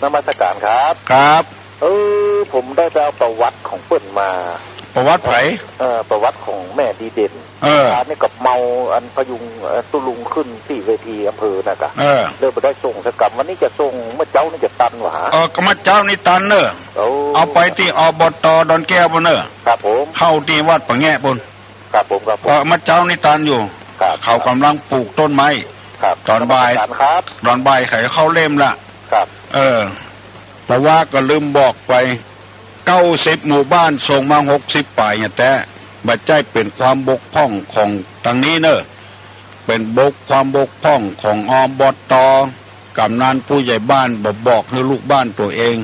นมัสการครับ ครับ เออ ผมได้ไปเอาประวัติของเปิ้นมา ประวัติใผ เออ ประวัติของแม่ดีเด่น เออ อันนี้กับเมาอันพยุง เอ่อ ตุ๊ลุงขึ้นตี้เวทีอำเภอน่ะกะ เออ เลยบ่ได้ส่งสักกำ วันนี้จะส่ง เมื่อเจ๊านี่จะตันหวา เออ ก็เมื่อเจ๊านี่ตันเน่อ โอ้ เอาไปตี้ อบต. ดอนแก้วปู้นเน่อ ครับผม เข้าตี้วัดป่าแงะปู้น ครับผม ครับผม เออ เมื่อเจ๊านี่ตันอยู่ ครับ เขาก่ำลังปลูกต้นไม้ ครับ ต๋อนบ่าย นมัสการครับ ต๋อนบ่ายเขาจะเข้าเล่มละ ครับ เออ แต่ว่าก็ลืมบอกไป เก้าสิบหมู่บ้านส่งมาหกสิบป๋ายเนี่ยแต๊ บ่ใจ้เป๋นความบกพร่องของตางนี้เน่อ เป๋นบก ความบกพร่องของ อบต. กำนันผู้ใหญ่บ้านบ่บอกหื้อลูกบ้านตั๋วเอง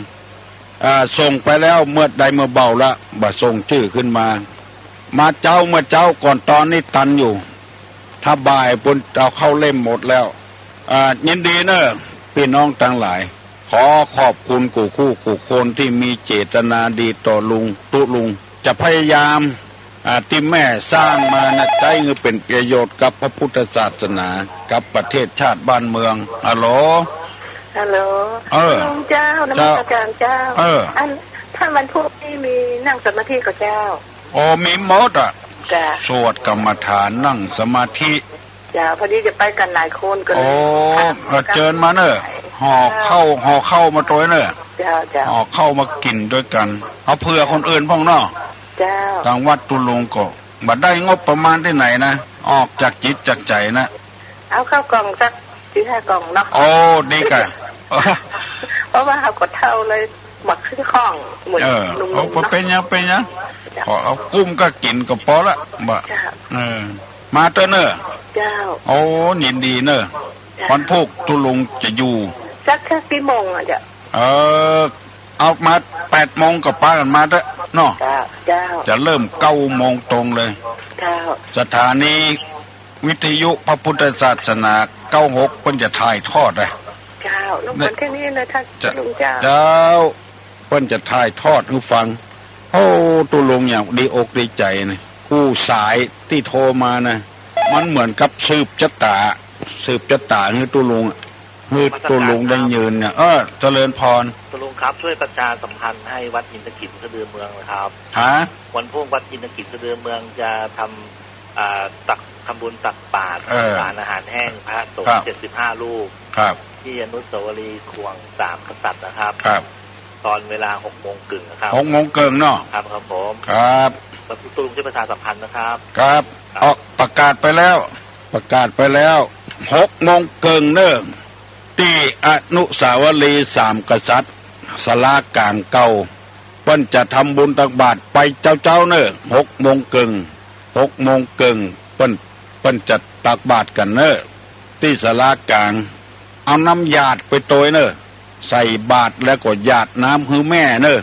อ่า ส่งไปแล้วเมื่อใดเมื่อเบาละ บ่ส่งจื้อขึ้นมา มาเจ๊า เมื่อเจ๊าก่อนต๋อนนี้ตันอยู่ ถ้าบ่ายปู้นเอาเข้าเล่มหมดแล้ว อ่า ยินดีเน่อ ปี้น้องตังหลาย ขอขอบคุณกู้คู่กู้คนตี้มีเจตนาดีต่อลุง ตุ๊ลุง จะพยายาม อ่า ตี้แม่สร้างมานะ ใจ๊หื้อเป๋นประโยชน์กับพระพุทธศาสนา กับประเทศชาติบ้านเมือง ฮัลโหล ฮัลโหล เออ ลุงเจ้า นมัสการเจ้า เออ อัน ถ้าวันพุธนี่มีนั่งสมาธิก่อเจ้า โอ้ มีหมดอะ จ้ะ สวดกรรมฐาน นั่งสมาธิ เจ้า พอดีจะไปกั๋นหลายคนก็เลย โอ้ เออ เจิญมาเน่อ ห่อข้าว ห่อข้าวมาตวยเน่อ เจ้า เจ้า ห่อข้าวมากิ๋นตวยกั๋น เอาเผื่อคนอื่นพ่องเนาะ เจ้า ตางวัดตุ๊ลุงก็บ่ได้งบประมาณตี้ไหนนะ ออกจากจิตจากใจ๋นะ เอาข้าวกล่องสักสี่ห้ากล่องเนาะ โอ้ ดีก่ะ เพราะว่าเฮาก็เฒ่าเลย บ่ขึ้นข้อง เหมือน เออ หนุ่มๆ เอา บ่เป๋นหยัง เนาะ เป๋นหยัง เจ้า ขอเอากุ้มก็กิ๋นก็ปอละ บ่า เจ้า เออ มาเต๊อะเน่อ เจ้า โอ้ ยินดีเน่อ เจ้า วันพูกตุ๊ลุงจะอยู่ สัก สักกี่โมงอะเจ้า เออ เอามาแปดโมงก็ปากั๋นมาเต๊อะเนาะ เจ้า เจ้า จะเริ่มเก้าโมงตรงเลย เจ้า สถานีวิทยุพระพุทธศาสนา เก้าหก เปิ้นจะถ่ายทอดอะ เจ้า รบกวนแค่นี้นะท่าน เจ้า ตุ๊ลุงเจ้า เจ้า เปิ้นจะถ่ายทอดหื้อฟัง โอ้ ตุ๊ลุงอย่างดีอกดีใจ๋นะ กู้สายตี้โทรมานะ มันเหมือนกับสืบจะต๋า สืบจะต๋าหื้อตุ๊ลุงอะ หื้อตุ๊ลุงได้ยืนเนี่ย เออ เจริญพร ตุ๊ลุงครับ ช่วยประชาสัมพันธ์ให้วัดอินทขิมสะดือเมืองนะครับ ฮะ วันพูกวัดอินทขิมสะดือเมืองจะทำ อ่า ตัก ทำบุญตักบาตร เออ สารอาหารแห้งพระสงฆ์ ครับ เจ็ดสิบห้ารูป ครับ ที่อนุสาวรีย์ข่วงสามกษัตริย์นะครับ ครับ ตอนเวลาหกโมงเกิ่งนะครับ หกโมงเกิ่งเนาะ ครับ ครับผม ครับ ตุ๊ลุงช่วยประชาสัมพันธ์นะครับ ครับ ครับ ออกประกาศไปแล้ว ประกาศไปแล้ว หกโมงเกิ่งเน่อ ตี้อนุสาวรีย์สามกษัตริย์ ศาลากลางเก่า เปิ้นจะทำบุญตักบาตรไปเจ๊าๆ เน่อ หกโมงเกิ่ง หกโมงเกิ่ง เปิ้น เปิ้นจะตักบาตรกั๋นเน่อ ตี้ศาลากลาง เอาน้ำหยาดไปตวยเน่อ ใส่บาตรแล้วก็หยาดน้ำหื้อแม่เน่อ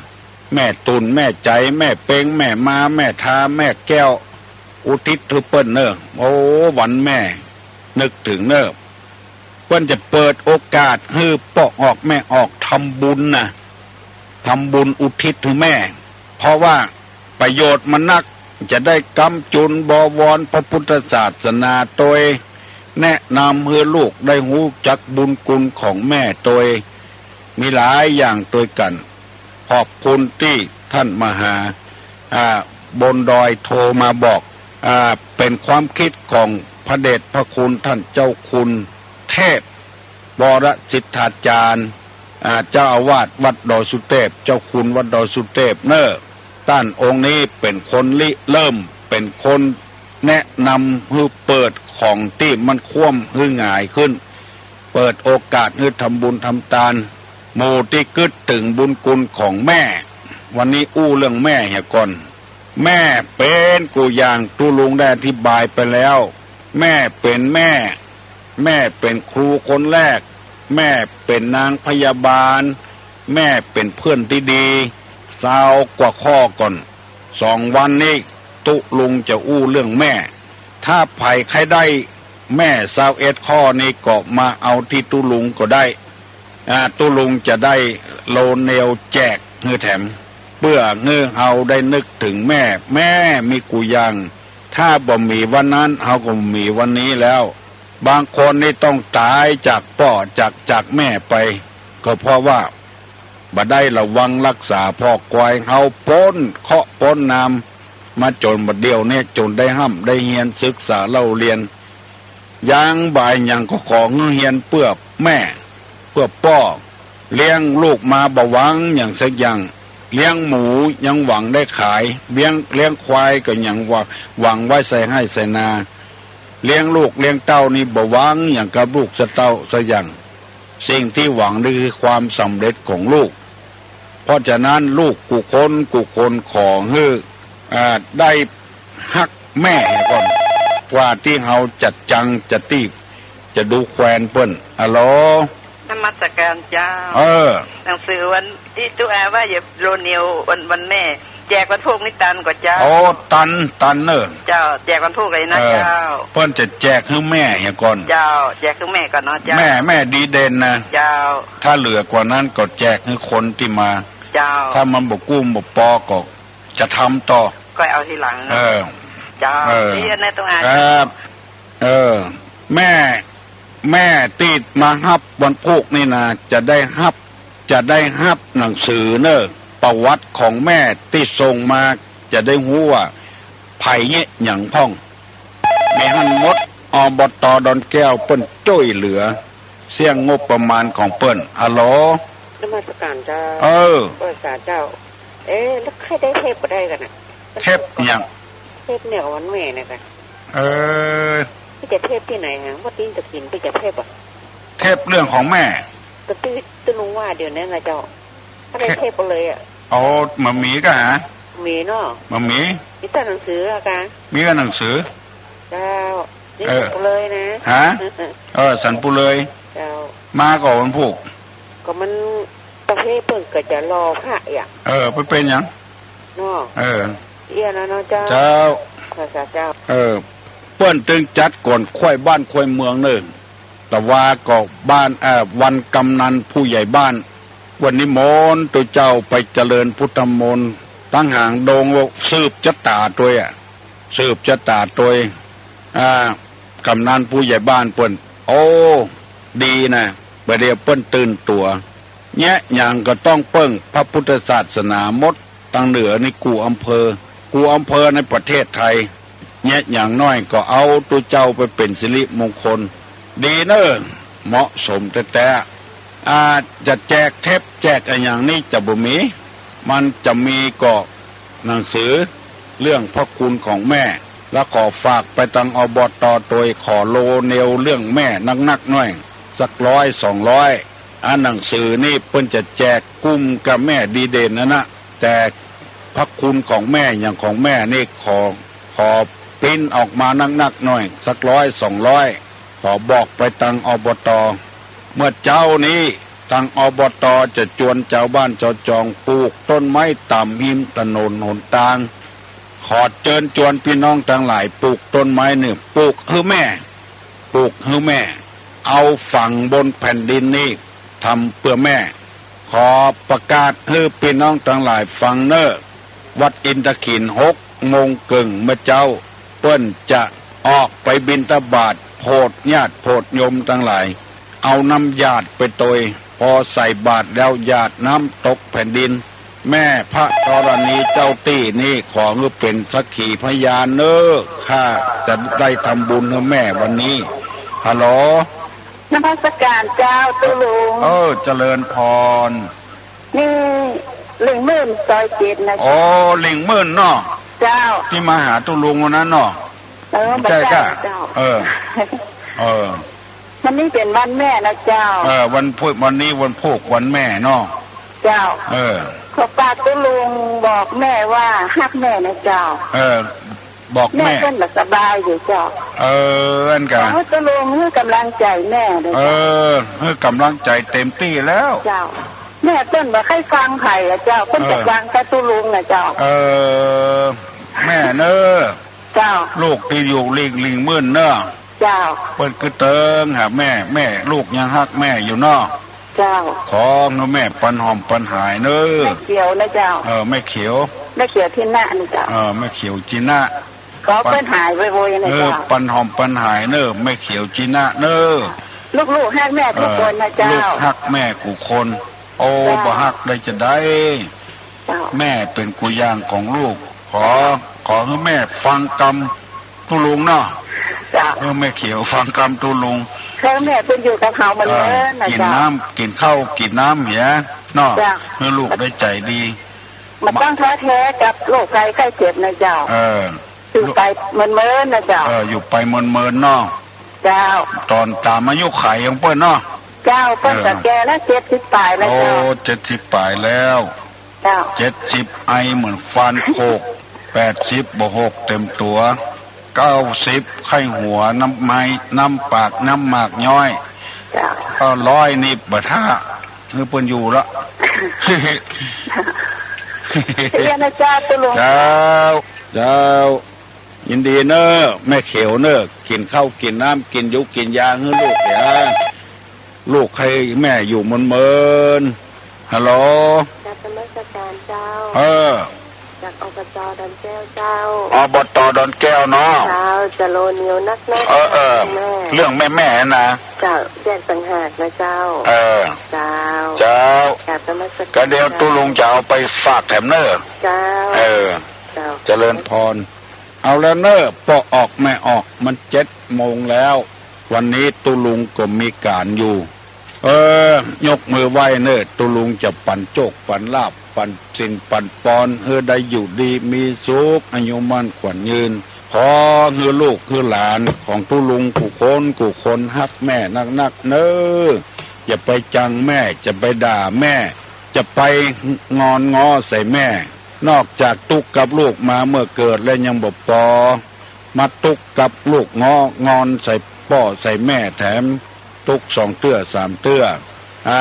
แม่ตุ่น แม่ใจ๋ แม่เป็ง แม่มา แม่ทา แม่แก้ว อุทิศหื้อเปิ้นเน่อ โอ้ วันแม่ นึกเถิงเน่อ เปิ้นจะเปิดโอกาสหื้อป้อออกแม่ออกทำบุญนะ ทำบุญอุทิศหื้อแม่ เพราะว่าประโยชน์มันนัก จะได้กำจุนบวรพระพุทธศาสนาตวย แนะนำหื้อลูกได้ฮู้จักบุญคุณของแม่ตวย มีหลายอย่างตวยกั๋น ขอบคุณตี้ท่านมหา อ่า บนดอยโทรมาบอก อ่า เป๋นความคิดของพระเดชพระคุณท่านเจ้าคุณเทพ วรสิทธาจารย์ อ่า เจ้าอาวาสวัดดอยสุเทพ เจ้าคุณวัดดอยสุเทพเน่อ ต้านองค์นี้เป๋นคนริเริ่ม เป๋นคนแนะนำหื้อเปิดของตี้มันคว่ำหื้อหงายขึ้น เปิดโอกาสหื้อทำบุญทำตาน หมู่ตี้กึ๊ดเถิงบุญคุณของแม่ วันนี้อู้เรื่องแม่เหียก่อน แม่เป๋นกู้อย่าง ตุ๊ลุงได้อธิบายไปแล้ว แม่เป๋นแม่ แม่เป๋นครูคนแรก แม่เป๋นนางพยาบาล แม่เป๋นเพื่อนตี้ดี ซาวกว่าข้อก่อน สองวันนี้ตุ๊ลุงจะอู้เรื่องแม่ ถ้าใผใค่ได้แม่ซาวเอ็ดข้อนี้ก็มาเอาตี้ตุ๊ลุงก็ได้ อ่า ตุ๊ลุงจะได้โลเนลแจกหื้อแถม เปื้อหื้อเฮาได้นึกเถิงแม่ แม่มีกู้อย่าง ถ้าบ่มีวันนั้น เฮาก็บ่มีวันนี้แล้ว บางคนนี่ต้องต๋ายจากป้อ จาก จากแม่ไป ก็เพราะว่าบ่ได้ระวังรักษาพ่อควาย เฮาป๊นเคราะห์ป๊นนามมาจ๋นบ่าเดี่ยวนี้ จ๋นได้ฮ่ำได้เฮียนศึกษาเล่าเรียน ยังบ่หยังก็ขอหื้อเฮียนเปื้อแม่ เปื้อป้อ เลี้ยงลูกมาบ่หวังหยังสักอย่าง เลี้ยงหมูยังหวังได้ขาย เลี้ยง เลี้ยงควายก็ยังหวัง หวังไว้ใส่ไฮ่ใส่นา เลี้ยงลูกเลี้ยงเต้านี่บ่หวังหยังกับลูกสะเต้าสักอย่าง สิ่งตี้หวังนี่คือความสำเร็จของลูก เพราะฉะนั้นลูกกู้คนกู้คนขอหื้อ อ่า ได้ฮักแม่ก่อน กว่าตี้เฮาจะจังจะตี้จะดูแควนเปิ้น อะโหล นมัสการเจ้า เออ หนังสือวันตี้ตุ๊อาว่าจะโลเนลวัน วันแม่ แจกวันพูกนี่ตันก่อเจ้า โอ้ ตัน ตันเน่อ เจ้า แจกวันพูกเลยนะ เออ เจ้า เปิ้นจะแจกหื้อแม่เหียก่อน เจ้า แจกหื้อแม่ก่อนเนาะเจ้า แม่ แม่ดีเด่นนะ เจ้า ถ้าเหลือกว่านั้นก็แจกหื้อคนตี้มา เจ้า ถ้ามันบ่กู้บ่ปอก็จะทำต่อ ก็เอาทีหลังเนาะ เออ เจ้า เออ ดีนะตุ๊อา ครับ เออ แม่ แม่ตี้มาฮับวันพูกนี่นะ จะได้ฮับ จะได้ฮับหนังสือเน่อ ประวัติของแม่ตี้ส่งมา จะได้ฮู้ว่าใผเยียะหยังพ่อง มีหั้นหมด อบต.ดอนแก้วเปิ้นจ้วยเหลือ เสี้ยงงบประมาณของเปิ้น อะโหล นมัสการเจ้า เออ เปิดสาเจ้า เอ๊ะ แล้วใค่ได้เทปบ่ได้กั๋นน่ะ เทปหยัง เทปเนี่ยวันแม่เนี่ยกั๋น เออ ปี้จะเทปตี้ไหนฮะ ว่าตี้จะกิ๋นปี้จะเทปอ่ะ เทปเรื่องของแม่ ก็ตี้ ตี้ลุงว่าเดี๋ยวนี้นะเจ้า ถ้าในเทปเลยอะ อ๋อ บ่มีก่า บ่มีเนาะ บ่มี มีแต่หนังสืออะค่ะ มีแต่หนังสือ เจ้า นี่ เออ ส่งไปเลยนะ ฮะ เออ ส่งไปเลย เจ้า มาก่อวันพูก ก็มันประเภทเปิ้นก็จะรอพระอะ เออ ไปเป๋นหยัง เนาะ เออ เอี้ยนะเนาะเจ้า เจ้า ภาษาเจ้า เออ เปิ้นตึงจัดก่อนค่อยบ้านค่อยเมืองเน่อ แต่ว่าก็บ้าน เอ่อ วันกำนันผู้ใหญ่บ้าน วันนิมนต์ตุ๊เจ้าไปเจริญพุทธมนต์ ตังหางดง สืบจะต๋าตวยอะ สืบจะต๋าตวย อ่า กำนันผู้ใหญ่บ้านเปิ้น โอ้ ดีนะ บ่าเดี่ยวเปิ้นตื่นตั๋ว แยะหยังก็ต้องเปิ้งพระพุทธศาสนาหมด ตังเหนือนี่กู้อำเภอ กู้อำเภอในประเทศไทย แยะหยังน้อยก็เอาตุ๊เจ้าไปเป๋นสิริมงคล ดีเน่อ เหมาะสมแต๊ๆ อ่า จะแจกเทปแจกอะหยังนี่จะบ่มี มันจะมีก็หนังสือเรื่องพระคุณของแม่ และขอฝากไปตัง อบต. ตวย ขอโลเนวเรื่องแม่นักๆ น้อย สักร้อยสองร้อย อันหนังสือนี่เปิ้นจะแจกกุ้มกับแม่ดีเด่นนั่นนะ แต่พระคุณของแม่อย่างของแม่นี่ขอ ขอปริ้นออกมานักๆ น้อย สักร้อยสองร้อย ขอบอกไปตัง อบต. เมื่อเจ๊านี้ตัง อบต. จะจวนจาวบ้านจาวจองปลูกต้นไม้ต๋ามฮิมถนนหนตาง ขอเจิญจวนปี้น้องตังหลายปลูกต้นไม้นี่ ปลูกหื้อแม่ ปลูกหื้อแม่ เอาฝังบนแผ่นดินนี้ ทำเปื้อแม่ ขอประกาศหื้อปี้น้องตังหลายฟังเน่อ วัดอินทขิล หกโมงเกิ่งเมื่อเจ๊า เปิ้นจะออกไปบิณฑบาต โผดญาติโผดโยมตังหลาย เอาน้ำหยาดไปตวย พอใส่บาตรแล้วหยาดน้ำตกแผ่นดิน แม่พระธรณีเจ้าตี้นี้ขอหื้อเป๋นสักขีพยานเน่อ ข้าจะได้ทำบุญหื้อแม่วันนี้ ฮัลโหล นมัสการเจ้าตุ๊ลุง เออ เจริญพร นี่หลิงหมื่น ซอยเจ็ดนะ อ๋อ หลิงหมื่นเนาะ เจ้า ตี้มาหาตุ๊ลุงวันนั้นเนาะ เออ ใจ้ก่ะ บ่ใจ้เจ้า เออ เออ วันนี้เป๋นวันแม่นะเจ้า เออ วันพูก วันนี้วันพูกวันแม่เนาะ เจ้า เออ ขอฝากตุ๊ลุงบอกแม่ว่าฮักแม่นะเจ้า เออ บอกแม่ แม่เปิ้นบ่สบายอยู่เจ้า เออ อันกะ ขอหื้อตุ๊ลุงหื้อกำลังใจ๋แม่เน่อ เออ เจ้า หื้อกำลังใจ๋เต็มตี้แล้ว เจ้า แม่เปิ้นบ่ใค่ฟังใผอะเจ้า เปิ้นจะ เออ ฟังแต่ตุ๊ลุงนะเจ้า เออ แม่เน่อ เจ้า ลูกตี้อยู่หลิง หลิงหมื่นเน่อ เจ้า เปิ้นกึ๊ดเติงหาแม่ แม่ ลูกยังฮักแม่อยู่เนาะ เจ้า ขอหื้อแม่ปันหอมปันหายเน่อ แม่เขียวนะเจ้า เออ แม่เขียว แม่เขียวจีนะนะเจ้า เออ แม่เขียวจีนะ ขอเปิ้นหายไวๆนะเจ้า เออ ปันหอมปันหายเน่อ แม่เขียวจีนะเน่อ ลูกๆ ฮักแม่กู้คนนะเจ้า เออ ลูกฮักแม่กู้คน โอ้ เจ้า บ่ฮักได้จาใด เจ้า แม่เป๋นกู้อย่างของลูก ขอ ขอหื้อแม่ฟังกำตุ๊ลุงเนาะ เจ้า เออ แม่เขียวฟังกำตุ๊ลุง ขอหื้อแม่เปิ้นอยู่กับเฮาเหมือนเดิมนะเจ้า เออ กิ๋นน้ำ กิ๋นข้าว กิ๋นน้ำเหียเนาะ เจ้า หื้อลูกได้ใจ๋ดี บ่ต้องท้อแท้กับโรคภัยไข้เจ็บนะเจ้า เออ อยู่ไปเมินๆ นะเจ้า เออ อยู่ไปเมินๆ เนาะ เจ้า ต๋อนต๋ามอายุขัยของเปิ้นเนาะ เจ้า เปิ้นก็ เออ แก่แล้ว เจ็ดสิบป๋ายแล้วเจ้า โอ้ เจ็ดสิบป๋ายแล้ว เจ้า เจ็ดสิบไอเหมือนฟานโขก แปดสิบบ่หกเต็มตั๋ว เก้าสิบไข้หัว น้ำไม้ น้ำปาก น้ำหมากย้อย เจ้า ก็ร้อยนี่บ่ถ้า หื้อเปิ้นอยู่ละ เรียนนะเจ้าตุ๊ลุง เจ้า เจ้า ยินดีเน่อ แม่เขียวเน่อ กิ๋นข้าวกิ๋นน้ำ กิ๋นยูกิ๋นยาหื้อลูกเหีย ลูกใค่แม่อยู่เมินๆ ฮัลโหล กราบนมัสการเจ้า เออ จาก อบต. ดอนแก้วเจ้า อบต. ดอนแก้วเนาะ เจ้า จะโลเนียวนักๆ เออ เออ แม่ เรื่องแม่ๆ นะ เจ้า แจกต่างหากนะเจ้า เออ เจ้า เจ้า กราบนมัสการ ก็เดี๋ยวตุ๊ลุงจะเอาไปฝากแถมเน่อ เจ้า เออ เจ้า เจริญพร เอาแล้วเน่อ ป้อออกแม่ออก มันเจ็ดโมงแล้ว วันนี้ตุ๊ลุงก็มีก๋านอยู่ เออ ยกมือไหว้เน่อ ตุ๊ลุงจะปั๋นโจคปั๋นลาภ ปั๋นศีลปั๋นปอน หื้อได้อยู่ดีมีสุข อายุมั่นขวัญยืน ขอหื้อลูกหื้อหลานของตุ๊ลุงกู้คนกู้คนฮักแม่นักๆ เน่อ อย่าไปจังแม่ อย่าไปด่าแม่ จะไปงอนง้อใส่แม่ นอกจากตุ๊กข์กับลูกมาเมื่อเกิดแล้วยังบ่ปอ มาตุ๊กข์กับลูก งองอนใส่ป้อใส่แม่แถม ตุ๊กข์สองเตื้อสามเตื้อ อ่า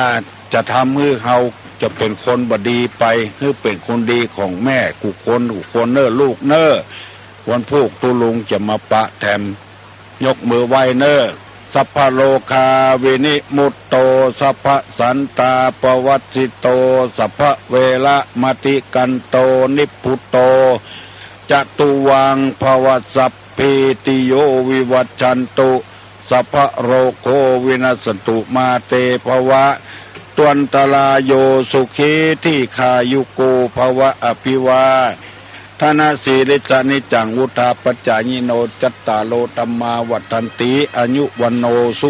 จะทำหื้อเฮาจะเป๋นคนบ่ดีไป หื้อเป๋นคนดีของแม่กู้คนกู้คนเน่อลูกเน่อ วันพูกตุ๊ลุงจะมาปะแถม ยกมือไหว้เน่อ สัพพะโรคาวินิมุตโต สัพพะสันตาปวัสสิโต สัพพะเวระมะติกันโต นิพพุโต จตุวังภวะ สัพพีติโยวิวัชชันตุ สัพพะโรโควินัสสันตุ มาเตภวะตวันตะราโย สุขีทีฆายุโกภวะ อภิวาทะนะสีลิสสะนิจจัง วุฑฒาปะจายิโน จัตตาโรธัมมาวัฑฒันติ อายุวัณโณสุ